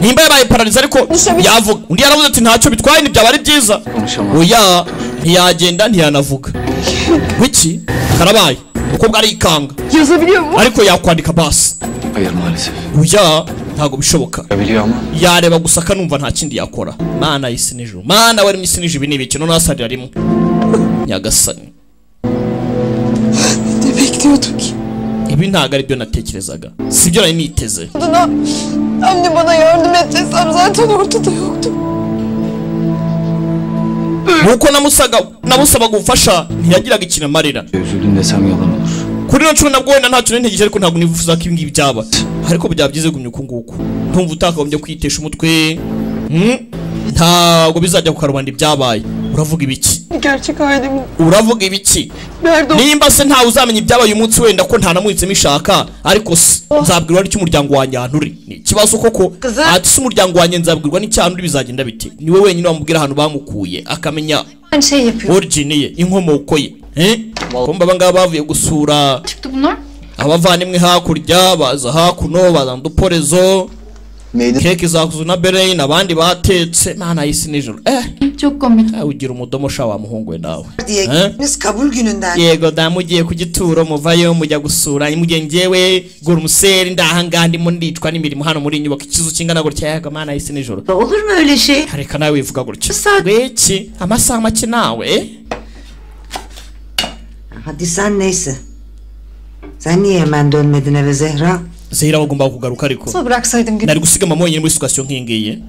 Nimba yabaye paralize ariko yavuga. Undi yaravuze ati ntacyo bitwaye ntibyaba ari byiza. konuşamaz. Oya ntiyagenda ntiyanavuga. Ngwiki? Karabaye. Umukobwa arikanga. yazabiliyor mu? Ariko yakwandika basi. Hayır maalesef. Oya ntabwo bishoboka. Biliyor ama Yareba gusa akanumva nta kindi yakora. Mana y'isi n'ijuru. Mana wari mu isi n'ijuru, ibi ni ibiki? None asarira rimwe. Nyagasani. Ne bekliyordum ki? Ibi ntabwo ari byo natekerezaga. Sibyo nari niteze. Adına anne bana yardım et desem zaten ortada yoktu. Nkuko namusabaga ubufasha ntiyagiraga ikintu amarira. üzüldüm desem yalan olur. Kuri ino nshuro nabwo wenda ntacyo nari ntegereje, ariko ntabwo nifuza ko ibi ngibi byaba. Ariko byaba byiza gumya uku nguku. Ntumva utakagombye kwitesha umutwe. Ntabwo bizajya ku karubanda ibyabaye. Uravuga ibiki? Gerçek ailemin Uravuga ibiki? nerede Nimba se ntawe uzamenya ibyabaye uyu munsi wenda ko ntanamuhitsemo ishaka, ariko se nzabwirwa n'icyo umuryango wanjye ahantu uri. Ni ikibazo koko. Ati se umuryango wanjye nzabwirwa n'icyahantu uri bizagenda bite? Niwe wenyine wamubwira ahantu bamukuye, akamenya Aynı şey yapıyor. origin ye, inkomoko ye. Kumva aba ngaba bavuye gusura Çıktı bunlar. abavandimwe hakurya, baza hakuno bazana uduporezo, Neydi? keke zakuzu na Berlin, abandi batetse. Mana y'isi n'ijuru. Çok komik. Ugira umudomo sha wa muhungu we nawe. Diye gittiniz kabul gününden. Yego da mugiye ku gituro muvayo mujya gusura mugiye njyewe gura ndahangaha ndimo ndicwa n'imirimo hano muri nyubako ikizu kingana gutya. Yego mana y'isi n'ijuru. Olur mu öyle şey? Reka nawe wivuga gutya. Ngwiki amasaha make nawe. Hadi sen neyse. Sen niye hemen dönmedin eve Zehra? Zehra bagomba kugaruka ariko. Nasıl bıraksaydım Nari gusiga mama wenyine muri situation nk'iyi ngiyi.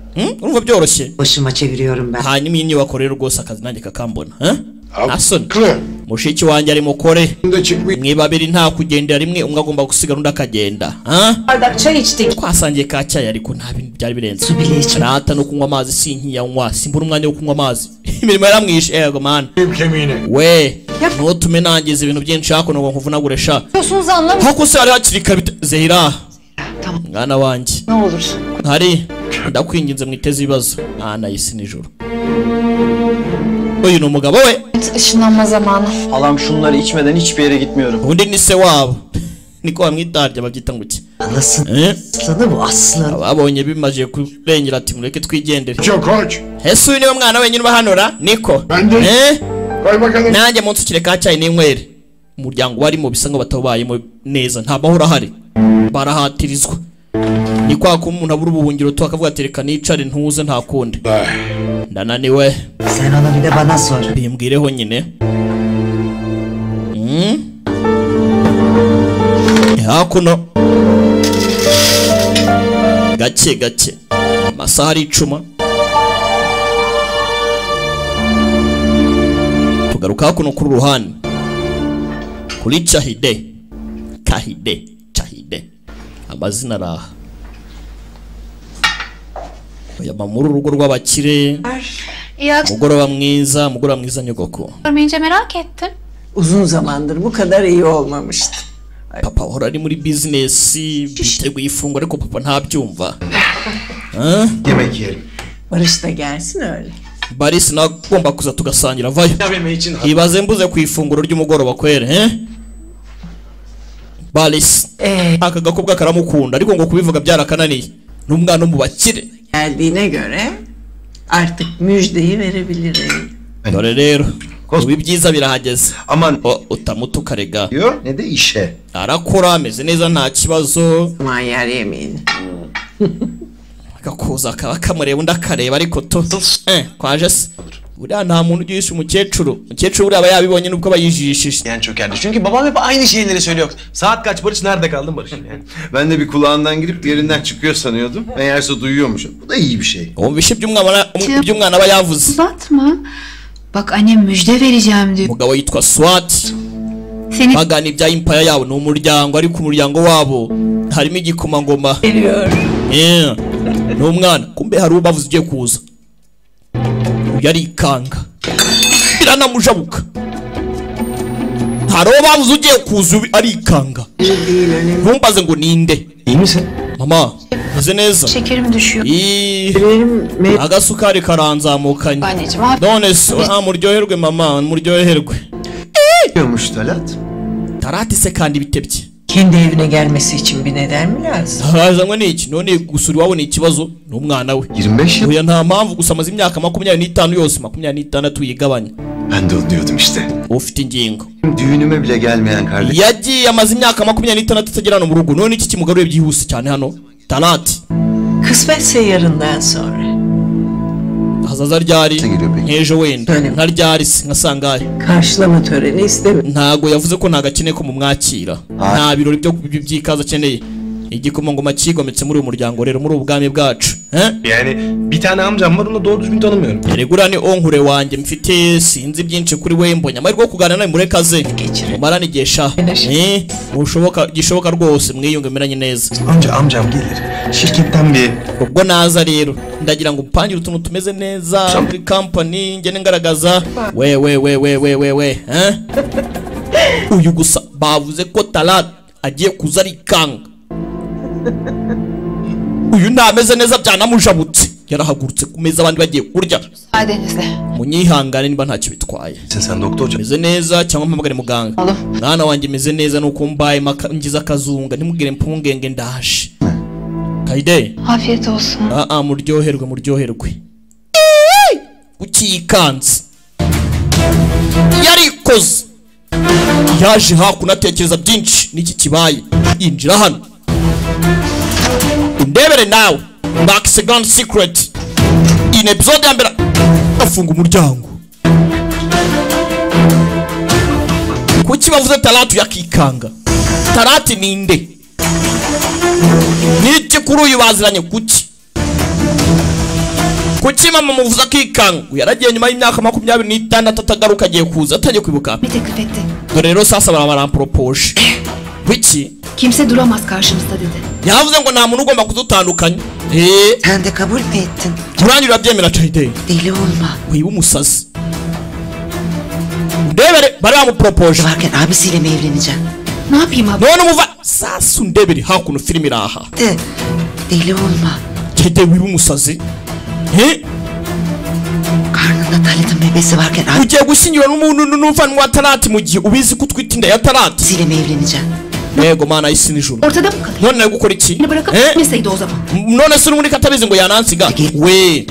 Urumva byoroshye. Başıma çeviriyorum ben. Hanyuma iyi nyubako rero rwose akazi nanjye kakambona. Asoni. Mushiki wanjye ari mukore. Mwe babiri nta kugendera rimwe, umwe agomba gusigara undi akagenda. Bardak çay içtik. Twasangiye ka cyayi ariko nta bintu byari birenze. Rata no kunywa amazi sinkiyanywa, simbura umwanya wo kunywa amazi. Imirimo yaramwishe. Yego man. We ntutume nangiza ibintu byinshi hakuno ngo nkuvunagure sha. Diyorsunuz anlamıyorum. Hako se hari hakiri kare Zehra. Mwana wanjye. Ne olur. Hari ndakwinginze mwiteze ibibazo. Mana y'isi n'ijuru. Uyu ni umugabo we. Işınlanma zamanı. Halam şunları içmeden hiçbir yere gitmiyorum. Undi ni se wabo. Niko bamwitarya babyita ngo iki? Anasını aslanı bu aslanı. Ababonye bimaje kurengera ati mureke twigendere. Ese uyu niwe mwana wenyine ubahanura? Niko. Nanjye munsukire ka cyayi n'inywere. Umuryango barimo bisa ngo batawubayemo neza, nta mahoro ahari. Barahatirizwa. Ni kwa ko umuntu abura ubuhungiro tu akavuga ati reka nicare ntuze nta kundi. Ndananiwe. Sen onu bir de bana sor. Bimbwireho nyine. Hakuno. Gake gake. Amasaha ari 10. Tugaruka hakuno kuri ruhande kuri Cahide. Kahide, Cahide. Amazina araha. Yaba muri urugo rw'abakire. Mugoroba mwiza, mugoroba mwiza nyogoko. Görmeyince merak ettim. Uzun zamandır bu kadar iyi olmamıştı. Papa ahora ari muri business, biteguye ifunguro ariko papa ntabyumva. Yemek yiyelim. Barış da gelsin öyle. Barış nagomba kuza tugasangira vayo. Ibaze mbuze ku ifunguro ry'umugoroba kwere, he? Barış. Aka gakobwa karamukunda ariko ngo kubivuga byarakananiye. N'umwana mu bakire. Geldiğine göre artık müjdeyi verebilirim. Dore rero ubu byiza birahageze. Aman utamutuka rega. Diyor ne de işe. Arakora ameze neza nta kibazo. Aman yer yemeğini. Agakuza akaba kamureba undi akareba ariko to. Kwaje se. Buriya nta muntu ugisha umukecuru. Umukecuru buriya aba yabibonye nubwo aba yijishije. Yani çökerdi. Çünkü babam hep aynı şeyleri söylüyor. Saat kaç Barış, nerede kaldın Barış? Yani. Ben de bir kulağından girip diğerinden çıkıyor sanıyordum. Meğerse duyuyormuşum. Bu da iyi bir şey. Umvishe by'umwana aba yavuze. Uzatma. Bak annem müjde vereceğim diyor. Umugabo yitwa Swat. Bagana ibya empire yabo ni umuryango ariko umuryango wabo harimo igikomangoma. Ni umwana. Kumbe hari ubavuze ugiye kuza. Yarikanga biranamujabuka. Hari ubavuze ugiye kuza arikanga. Ntumbaze ngo ninde. Mama meze neza. Şekerim düşüyor. Agasukari karanzamukanye. None se muryoherwe mama, muryoherwe. Diyormuş Talat. Talat ise kandi bitebye. Kendi evine gelmesi için bir neden mi lazım? Hazanywe n'iki? None gusura iwabo ni ikibazo n'umwana we. 25 yıl. Oya nta mpamvu gusa amaze imyaka 25 yose, 26 yigabanya. Ben de onu diyordum işte. Ufite ingingo. Düğünüme bile gelmeyen kardeşim. Yagiye amaze imyaka 26 atagera hano mu rugo. None iki kimugaruye byihuse cyane hano? Talat. Kısmetse yarından sonra. Hazaza ryari? Ejo wenda. Nka ryari se nka sangahe? Karşılama töreni istemiyorum. Ntago yavuze ko ntagakeneye ko mumwakira. Nta birori byo byikaza akeneye. Igikomangoma kigometse muri uyu muryango rero muri ubwami bwacu. Yani bir tane amcam var onu doğru düzgün tanımıyorum. Erega ni onkure wanjye mfite sinzi byinshi kuri we mbonye amahirwe yo kuganira nawe murekaze. Mumarane igihe sha. Ushoboka gishoboka rwose mwiyunge meranye neza. Amca amcam gelir. Şirketten bir ubwo naza rero ndagira ngo upangire utuntu tumeze neza muri company ngene ngaragaza we we we we we we we Uyu gusa bavuze ko Talat agiye kuza arikanga. Uyu ntameze neza byanamujabutse. Yarahagurutse ku meza abandi bagiye kurya. Munyihangane niba ntacyo bitwaye. Meze neza cyangwa mpamagare muganga. Mwana wanjye meze neza nuko mbaye ngize akazunga ntimugire mpungenge ndaje. Kayide. Afiyet olsun. Muryoherwe muryoherwe. Ukikanze. Yarikoze. Yaje hakuno atekereza byinshi n'iki kibaye. Yinjira hano. Ndebere nawe. Back second secret. In episode ya mbere afunga umuryango. Kuki bavuze Talatu yakikanga? Talati ninde? Niki kuri uyu baziranye kuki? Kuki mama muvuze akikanga? Yaragiye nyuma y'imyaka 26 atagaruka agiye kuza atangiye kwibuka. Dore rero sasa barampropose. Kuki? Kimse duramaz karşımızda dedi. Yavuze ngo nta muntu ugomba kudutandukanya. Sen de kabul mü ettin? Turangira urabyemera Cahide. Deli olma. Wiba umusazi. Ndebere bari bamupropoje. Varken abisiyle mi evleneceksin? Ne yapayım abi? None umuva sasa ndebere hakuno filimi iraha. De, deli olma. Cahide wiba umusazi. Karnında Talat'ın bebesi varken abi. Ugiye gushyingirwa n'umuntu n'umuvandimwe wa Talat mu gihe ubizi ko utwite inda ya Talat. Abisiyle mi evleneceksin? Yego mana isi nijoro. Ortada mı kalayım? None gukora iki? Beni bırakıp gitmeseydi o zaman. None se n'ubundi katabizi ngo yanansiga. We.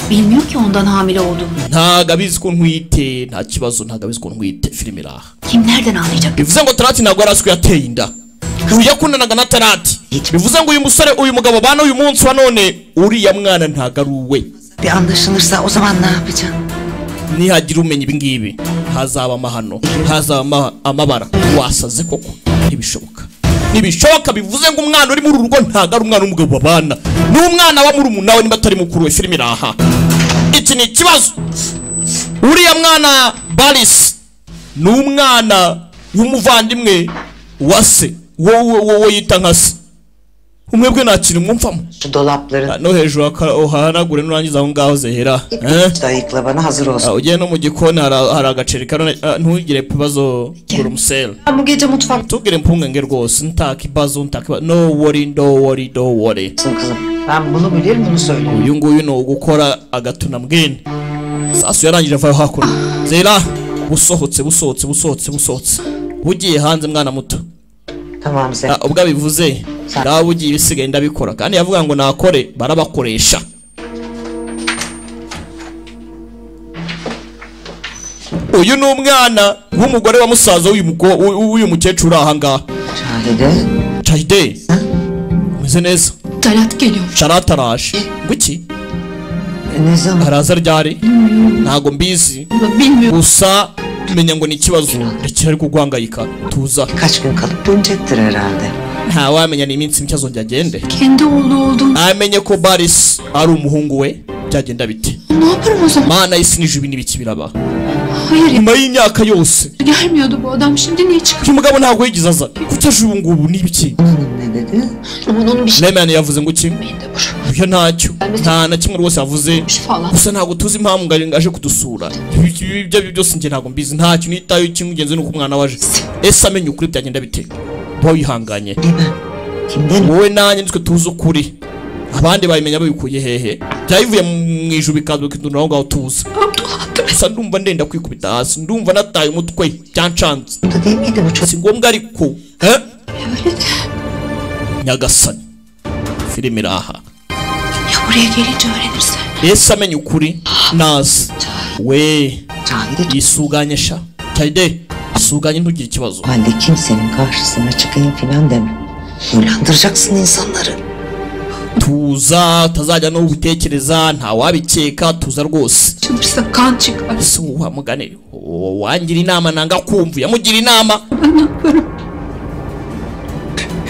Bilmiyor ki ondan hamile olduğumu. Ntago abizi ko ntwite, nta kibazo ntago abizi ko ntwite filime iraha. Kim nereden anlayacak? Bivuze ngo Talat ntabwo yari azi ko yateye inda. Uyu yakundanaga na Talat. Bivuze ngo uyu musore uyu mugabo bana uyu munsi wa none uriya mwana ntago ari uwe. Bir anlaşılırsa o zaman ne yapacaksın? Nihagira umenya ibi ngibi hazaba amahano, hazaba amabara. Wasaze koko ntibishoboka. Ntibishoboka, bivuze ngo umwana uri muri uru rugo ntago ari umwana w'umugabo babana, ni umwana wa murumuna we niba atari mukuru we. Filime iraha, iki ni ikibazo. Uriya mwana Baris ni umwana w'umuvandimwe wa se, wowe yita nka se. Umwebwe nta kintu mwumvamo. Şu dolapların No hejuru uhanagure nurangiza aho ngaho zehera. Dayıkla bana hazır olsun. Ugiye no mu gikoni hari agaceri kano, ntugire ibibazo kurumusera. Ben bu gece mutfak Tugire impungenge rwose, ntakibazo ntakibazo, no worry, no worry, no worry. Kızım. Ben bunu bilirim, bunu söylüyorum. Uyu nguyu ni ugukora agatuna mbwene. Sasu yarangije avayo hakuno. Zehra busohotse busohotse busohotse busohotse, bugiye hanze mwana muto. Tamam Zehra. Ubwo abivuze ngaho bugiye, ibisigaye ndabikora. Kandi yavuga ngo nakore barabakoresha. Uyu ni umwana w'umugore wa musaza w'uyu mukecuru uri aha ngaha. Cahide. Cahide, umeze neza? Talat geliyor. Talat araje. Ngwiki? Ne zaman? Araza ryari? Ntago mbizi. Bilmiyorum. Gusa menya ngo ni ikibazo. Rekera ariko guhangayika, tuza. Kaç gün kalıp dönecektir herhalde. Ntawamenya, ni iminsi mike azongera agende. Kendi oğlu olduğunu Amenye ko Baris ari umuhungu we, byagenda bite? ne yaparım o zaman? Mana y'isi n'ijuru, ibi n'ibiki biraba? Hayır ya, Nyuma y'imyaka yose gelmiyordu bu adam, şimdi niye çıkıyor? Uyu mugabo ntabwo yigeze aza, kuki aje ubu ngubu? Ni ibiki? Hanım ne dedi? Aman onun bir şey Lemen yavuze ngo iki? Oya, ntacyo, nta na kimwe rwose yavuze. Falan. Gusa ntabwo tuzi impamvu ngo aje kudusura. Ibyo ari byo byose njye ntabwo mbizi, ntacyo nitayo. Icy'ingenzi ni uko umwana waje. Ese amenye ukuri byagenda bite? Uba wihanganye. Kimden? Wowe nanjye nitwe tuzi ukuri, abandi babimenya babikuye hehe? Byabivuye mu ijuru bikaza bikidundura aho ngaho. Tuza gusa, ndumva ndenda kwikubita hasi, ndumva nataye umutwe, byancanze. Da değil miydi bu çocuk? Si ngombwa ariko, eh? Nyagasani, filime iraha. Ya buraya gelince öğrenirse? Ese amenye ukuri nazi we? Cahide Yisuganye sha Cahide, isuganye, ntugire ikibazo. halde kimsenin karşısına çıkayım filan deme. Huylandıracaksın insanları. Tuza, utazajya no gutekereza, ntawabikeka, tuza rwose. Çıldırsa kan çıkar. Ese wa mugani wangira inama nanga kumva, yamugira inama. Ben ne yaparım?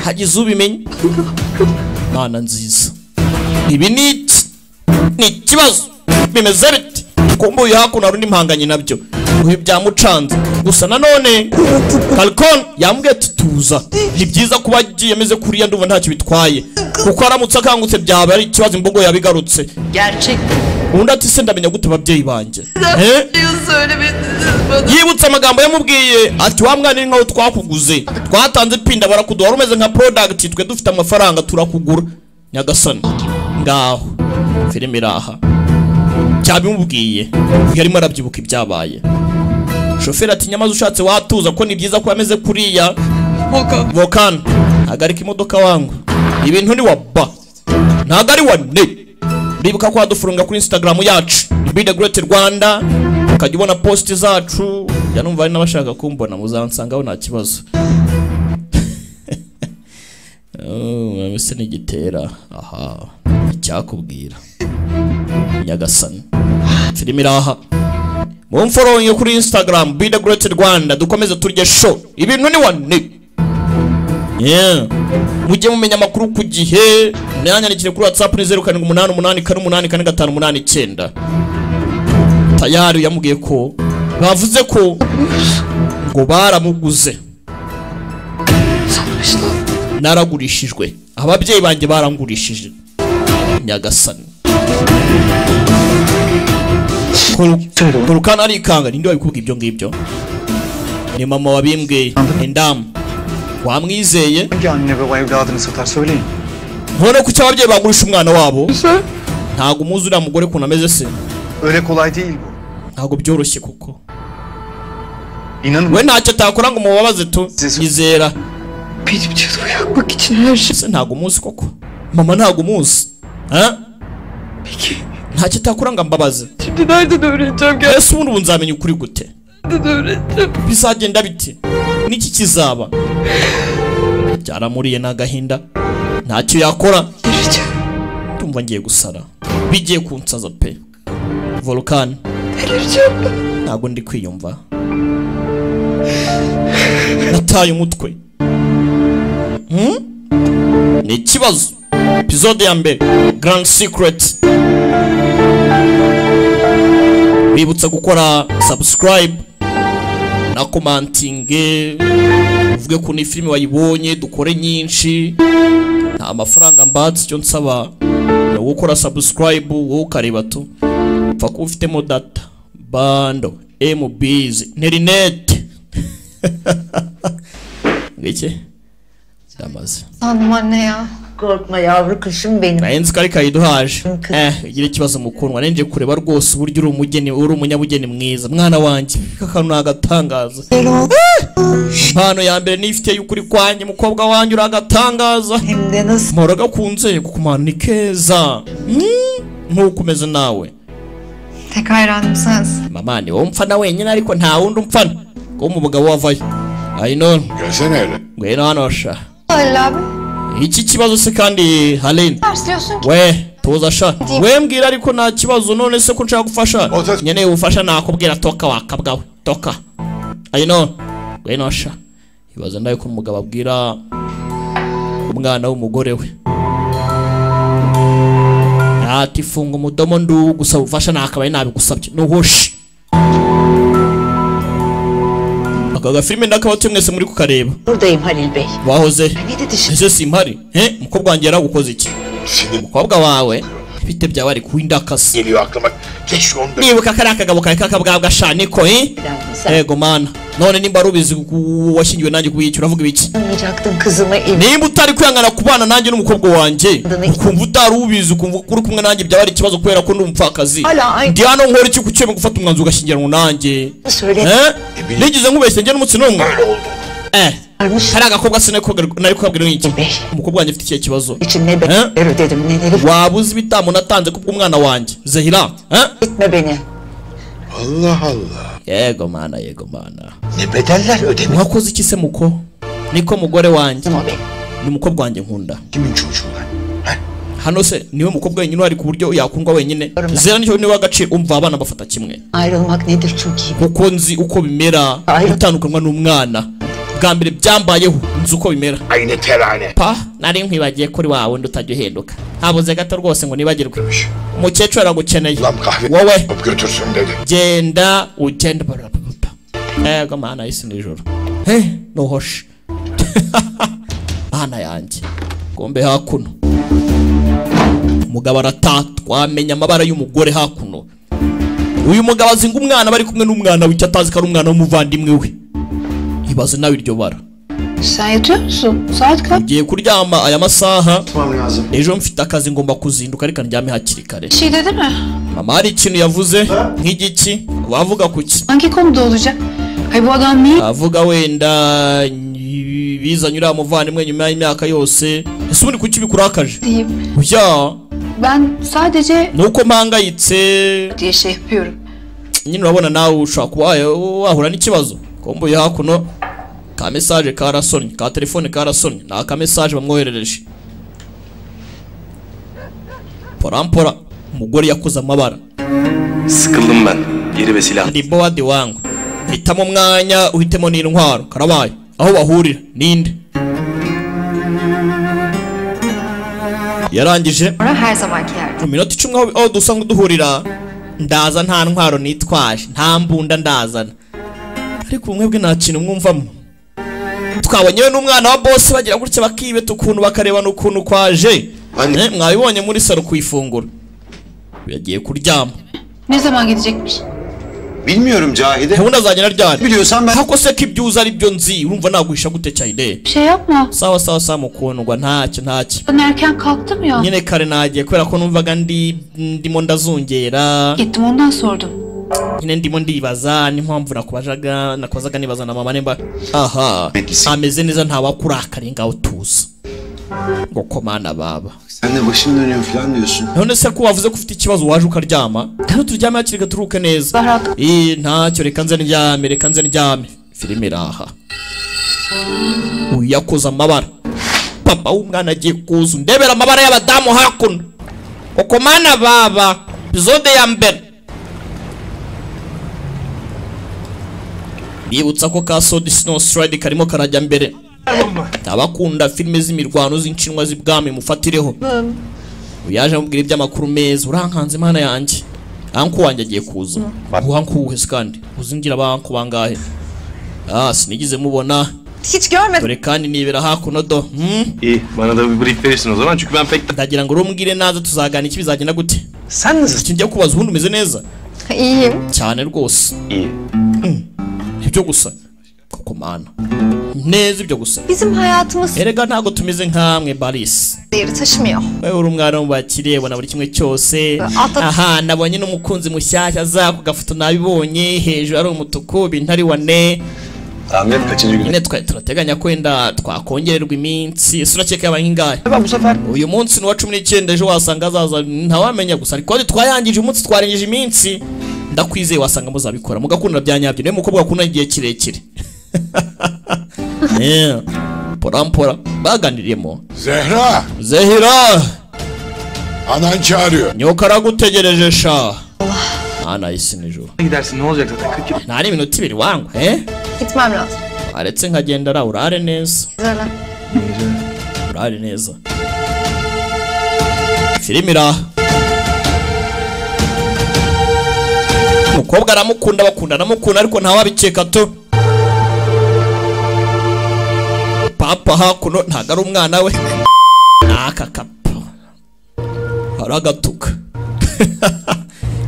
Hagize ubimenya? Mana nziza, ibi ni iki? Ni ikibazo, bimeze bite? Kumva uyu hakuno hari undi mpanganye nabyo, ibi byamucanze. Gusa nanone Falcon yambwiye ati tuza, ni byiza kuba agiye ameze kuriya, ndumva ntacyo bitwaye, kuko aramutse akangutse byaba ari ikibazo, imbogo yabigarutse. Gerçek Undi ati se ndamenya gute ababyeyi banjye? Eh? Söylemediniz bana. Yibutse amagambo yamubwiye ati wa mwana ni nkaho twakuguze, twatanze ipinda barakuduha, wari umeze nka product, twe dufite amafaranga turakugura. Nyagasani, ngaho filime iraha, cyabimubwiye yarimo arabyibuka ibyabaye. Shoferi ati nyamaze ushatse watuza ko ni byiza ko ameze kuriya. Volkan, hagarika imodoka wangu, ibintu ni wa ba, ntabwo ari wa ne. Ndibuka ko wadufunga kuri Instagram yacu Be The Great Rwanda, ukajya ubona post zacu. Ya numva hari n'abashaka kumbona, muzansangaho nta kibazo. Oh, ese nigitera aha icyakubwira. Nyagasani, filime iraha, mumfollowing kuri Instagram Be The Great Rwanda, dukomeze turye show. Ibintu ni wane, yeah. Mujye mumenya amakuru ku gihe, mwanyandikire kuri WhatsApp ni 0788484589. Tayari yamubwiye ko bavuze ko ngo baramuguze. Naragurishijwe, ababyeyi banjye barangurishije. Nyagasani, Volkan arikanga. Ninde wabikubwiye ibyo ngibyo? Ni mama wabimbwiye, indamu wamwizeye. Hangi anne baba evladını satar söyleyin. Ntubone kuki ababyeyi bagurisha umwana wabo? Ntabwo umuzi uriya mugore ukuntu ameze se? Öyle kolay değil bu. Ntabwo byoroshye kuko İnanın we ntacyo atakora ngo mubabaze tu, izera. Benim canımı yakmak için her şey. Se ntabwo umuzi koko mama, ntabwo umuzi ha? Peki Ntacyo atakora ngo ambabaze. şimdi nereden öğreneceğim? Ese ubundi ubu nzamenya ukuri gute? Nereden öğreneceğim? Bizagenda bite? Niki kizaba? Byaramuriye n'agahinda, ntacyo yakora. Delireceğim. Ndumva ngiye gusara, bigiye kunsaza pe. Volkan, Delireceğim ben. ntabwo ndi kwiyumva, nataye umutwe. Ni ikibazo. Episode ya mbere, Grand Secret. Bibutsa gukora subscribe na commenting, uvuge ko ni filime wayibonye, dukore nyinshi. Nta mafaranga mbatse, icyo nsaba ni gukora subscribe, wowe ukareba tu. Upfa kuba ufitemo data, bando, MBs, internet. Ngiki ndamaze. Sandım anne ya. Korkma yavru kuşum benim. Nari nzi ko ari kayiduhaje. Ugira ikibazo mukundwa, nari nje kureba rwose uburyo uri umugeni, uri umunyabugeni mwiza. Mwana wanjye, akantu nagatangaza. Impano ya mbere nifitiye y'ukuri kwanjye, mukobwa wanjye uragatangaza. Hem de nasıl? Mpora gakunze kuko ni keza. Nkuko umeze nawe. Tek hayranım sensin. Mama ni wowe umfana wenyine ariko nta wundi umfana. Ko umugabo wavayo. Aynon. Gelsene hele. Ngwino hano sha. Halil abi. Iki kibazo se kandi Halil. Ters diyorsun ki. We tuza sha. We mbwira ariko nta kibazo, none se ko nshaka gufasha. Nkeneye ubufasha nakubwira toka wakabwawe. Toka. Aynon. Ngwino sha. Ibaza ndaye ko umugabo abwira umwana w'umugore we. Ati funga umudomo ndu gusaba ubufasha nakabaye nabigusabye. Nuhoshi. Aka gafilme ndakabati mwese muri kukareba. Buradayım Halil Bey. Wahoze. Ne dedi şimdi? Ese simpari. He, umukobwa wanjye yaragukoze iki? Umukobwa wawe bite byawe ari kuindakase. Geliyor aklıma. Keşke onu da. Nibuka kari akagabo kawe kakabwabwa sha niko Ego mana. None nimba rubizi washingiwe nanjye kubiki uravuga ibiki? Anlayacaktın kızımı ev. Nimba utari kwihangana kubana nanjye n'umukobwa wanjye, ukumva utari ubizi, ukumva uri kumwe nanjye byaba ari ikibazo kubera ko ndi umupfakazi. Ndi hano nkora iki kucyeme gufata umwanzuro ugashyingiranwa nanjye? Nigeze nkubeshye njye n'umutsi n'umwe. Kari agakobwa sinari kubabwira n'iki. Umukobwa wanjye afite ikihe kibazo? Waba uzi ibitambo natanze kubw'umwana wanjye Zehra? Etme beni. Allah Allah. Yego mana, yego mana. Ne bedeller ödemek. Wakoze iki se muko? Niko mugore wanjye. Ni umukobwa wanjye nkunda. Kimin çocuğu lan? Hano se niwe mukobwa wenyine ari ku buryo yakundwa wenyine. Zehra nicyo niwe agaciro, umva abana bafata kimwe. Ayrılmak nedir çok iyi. Kuko nzi uko bimera gutandukanywa n'umwana. Bwa mbere byambayeho nzi uko bimera. Aynı terane. Pa nari nkwibagiye kuri wawe ndi utajya uhinduka. Habuze gato rwose ngo nibagirwe. Umukecuru aragukeneye. Wowe genda ugenda. Ego mana isi nijoro. He nuhoshe. Mana yanjye. Gombe hakuno. Umugabo arata twamenya amabara y'umugore hakuno. Uyu mugabo azinga umwana bari kumwe n'umwana w'icyo atazi ko ari umwana w'umuvandimwe we. Ibaze nawe iryo bara. Sen yatıyor musun? Saat kaç? Ugiye kuryama aya masaha. Ejo mfite akazi ngomba kuzinduka ariko ndyame hakiri kare. Şey dedi mi? Mama hari ikintu yavuze nk'igiki wavuga kuki? Hangi konuda olacak? Hayır bu adam niye? Avuga wenda bizanye uriya muvandimwe nyuma y'imyaka yose. Ese ubundi kuki bikurakaje? Ya. Ben sadece nuko mpangayitse diye şey yapıyorum. Nyine urabona nawe ushobora kuba wahura n'ikibazo. Komboye hakuno ka message karasonye, ka telefone karasonye, na ka message bamwoherereje. Porampora umugore yakoze amabara. Sıkıldım ben. Yeri ve silah. Ndi boadi wangu. Hitamo umwanya uhitemo n'intwaro. Karabaye. Aho bahurira ninde? Yarangije. Her zamanki yerde. Mu minota 10 aho dusanzwe duhurira ndaza nta ntwaro nitwaje, nta mbunda ndazana. Ariko mwebwe nta kintu mwumvamo. Twabonye n'umwana wa boss bagira gutya bakibeta ukuntu bakarebana ukuntu kwaje. Mwabibonye muri saro kuyifungura. Yagiye kuryama. Ne zaman gidecekmiş? Bilmiyorum Cahide. Gahunda azagera ryari? Biliyorsan ben. Hako se ko ibyo uzi ari byo nzi, urumva naguhisha gute Cahide? Bir şey yapma. Sawa sawa sawa mukundwa, ntacyo ntacyo. Ben erken kalktım ya. Nyine kare nagiye kubera ko numvaga ndimo ndazungera. Gittim ondan sordum. Nyine ndimo ndibaza n'impamvu nakubazaga nibaza na mama nimba aha ameze neza ntawakurakariye ngaho tuza. Ngo komana baba. Sen de başım dönüyor falan diyorsun. None se ko wavuze ko ufite ikibazo waje ukaryama? Hano turyame hakiri kare turuhuke neza. Ntacyo reka nze ndyame, reka nze ndyame. Filime iraha. Uyu yakoze amabara. Papa w'umwana agiye kuza ndebera amabara y'abadamu hakuno. Ngo komana baba. Episode ya mbere. Bibutsa ko ka Sodi Snow Stride karimo karajya mbere. Abakunda filime z'imirwano z'inshinwa z'ibwami mufatireho. Uyaje amubwira iby'amakuru meza. Urankanze Imana yanjye. Anku wanjye agiye kuza. Uhanku uhese kandi uzingira abanku bangahe? Ah, sinigize mubona. Hiç görmedim. Dore kandi nibera hakuno do. İyi, bana da bir brief verirsin o zaman çünkü ben pek ndagira ngo urumbwire naza tuzagana iki bizagenda gute? Sen nasılsın? Njya kubaza ubundi umeze neza? İyiyim. Cyane rwose. İyi. Ibyo gusa. Koko mana. Neza ibyo gusa. Bizim hayatımız erega ntago tumeze nkamwe Baris. Değeri taşımıyor. Wewe uri umwana w'ubakire bona buri kimwe cyose. Aha nabonye n'umukunzi mushyashya za ku gafoto nabibonye hejuru ari umutuku bintari wane. Ahmet kaçıncı gün? Nyine turateganya kwenda twakongererwa iminsi. Ese urakeka yabaye ingahe? Bu sefer uyu munsi ni wa 19 ejo wasanga azaza ntawamenya gusa ariko twayangije umunsi twarengeje iminsi. Ndakwizeye wasanga muzabikora mugakunda bya nyabyo. Niwe mukobwa akunda igihe kirekire. Pora baganiriyemo. Zehra. Zehra. Anan çağırıyor. Nyoka aragutegereje sha. Ana isi nijoro. Gidersin ne olacak zaten 40 yıl. Nari iminota ibiri wangu he? Gitmem lazım. Aretse nkagenda ra urare neza. Urare neza. Filimi ra. Umukobwa aramukunda bakunda aramukunda ariko ntawabikeka to. Papa hakuno ntago ari umwana we. Aka kapa. Aragatuka.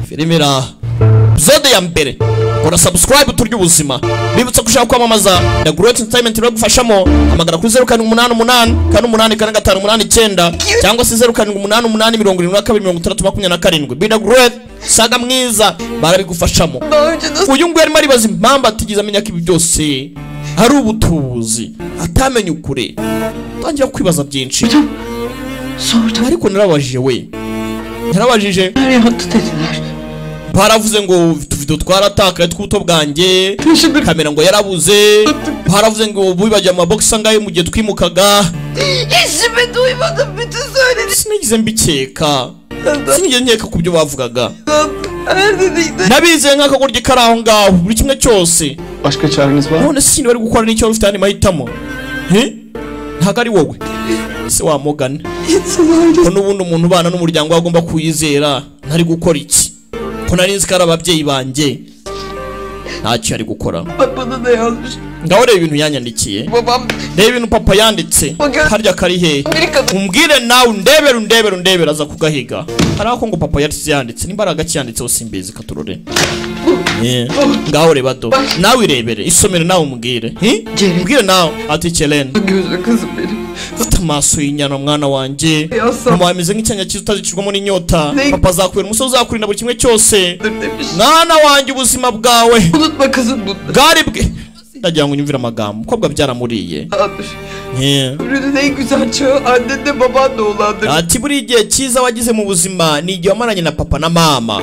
Filimi ra. Episode ya mbere. Kora subscribe turya ubuzima. Bibutsa kushaka kwamamaza na Great Entertainment iragufashamo. Hamagara kuri 0788 4858 cyangwa se 0788 72 60 27. Be the Great saga mwiza barabigufashamo. Uyu nguyu arimo aribaza impamvu atigeze amenya ko ibi byose ari ubutubuzi, atamenye ukure. Tangira kwibaza byinshi. Ariko narabajije we. Narabajije. Baravuze ngo tuvido twaratakaye tw'ubuto bwanjye, kamera ngo yarabuze, baravuze ngo bibajya ama box angaye mu gihe twimukaga. İşimi duymadım bütün söyledi. Sinigeze mbikeka. Sinigeze nkeka ku byo bavugaga. Nabize nk'akagoryi kari aho ngaho buri kimwe cyose. Başka çareniz var mı? None sindi bari gukora n'icyo ufite andi mahitamo. He? Ntago ari wowe. Se wa Morgan. Ko n'ubundi umuntu ubana n'umuryango agomba kuyizera, ntari gukora iki? Ko nari nzi ko ari ababyeyi banjye. Ntacyo ari gukora. Ngaho reba ibintu yanyandikiye. Reba ibintu papa yanditse. Harya kari he? Umbwire nawe undebere undebere undebere aza kugahiga. Hari ako ngo papa yari yanditse n'imbaraga cyanditseho simbizi katurore. Ngaho reba do. Nawe irebere isomere nawe umbwire. Umbwire nawe ati Celen. Ufite amaso y'inyana mwana wanjye. Mama ameze nk'icyanya cyiza utazicirwamo n'inyota. Papa azakwira umusozi uzakurinda buri kimwe cyose. Mwana wanjye ubuzima bwawe bwari bwe. Ndagira ngo unyumvire amagambo. Umukobwa byaramuriye. Ati buri gihe cyiza wagize mu buzima ni igihe wamaranye na papa na mama.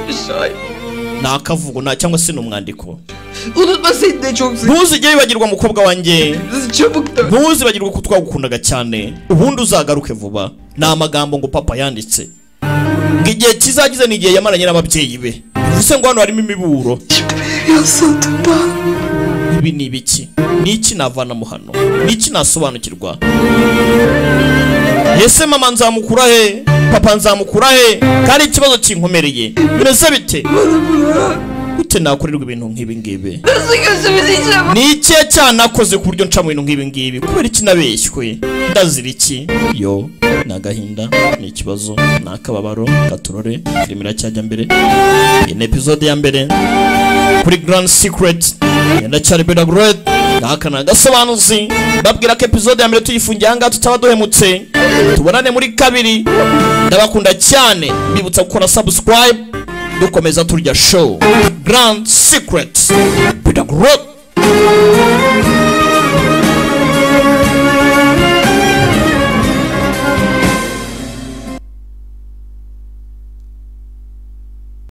Ni akavugo na cyangwa se ni umwandiko. Ntuzigere wibagirwa mukobwa wanjye. Ntuzibagirwe ko twagukundaga cyane. Ubundi uzagaruke vuba. Ni amagambo ngo papa yanditse. Ngo igihe kizagize ni igihe yamaranye n'ababyeyi be. Bivuze ngo hano harimo imiburo. Ibi ni ibiki? Ni iki navana mu hano? Ni iki nasobanukirwa? Ese mama nzamukura he? Papa nzamukura he? Kandi ikibazo kinkomereye. Bimeze bite? Gute nakorerwa ibintu nk'ibi ngibi? Ni iki cyanakoze ku buryo nca mu bintu nk'ibi ngibi? Kubera iki nabeshywe? Ndazira iki? Yo, ni agahinda, ni ikibazo, ni akababaro, gaturore, filime iracyajya mbere. Iyi ni episode ya mbere kuri Grand Secret. Ndacyari Beda Great. Aka ni agasobanuzi. Babwira ko episode ya mbere tuyifungiye aha ngaha tutaba duhemutse. Tubonane muri kabiri. Ndabakunda cyane. Mbibutsa gukora subscribe. Dukomeza turya show Grand Secret. Beda Great.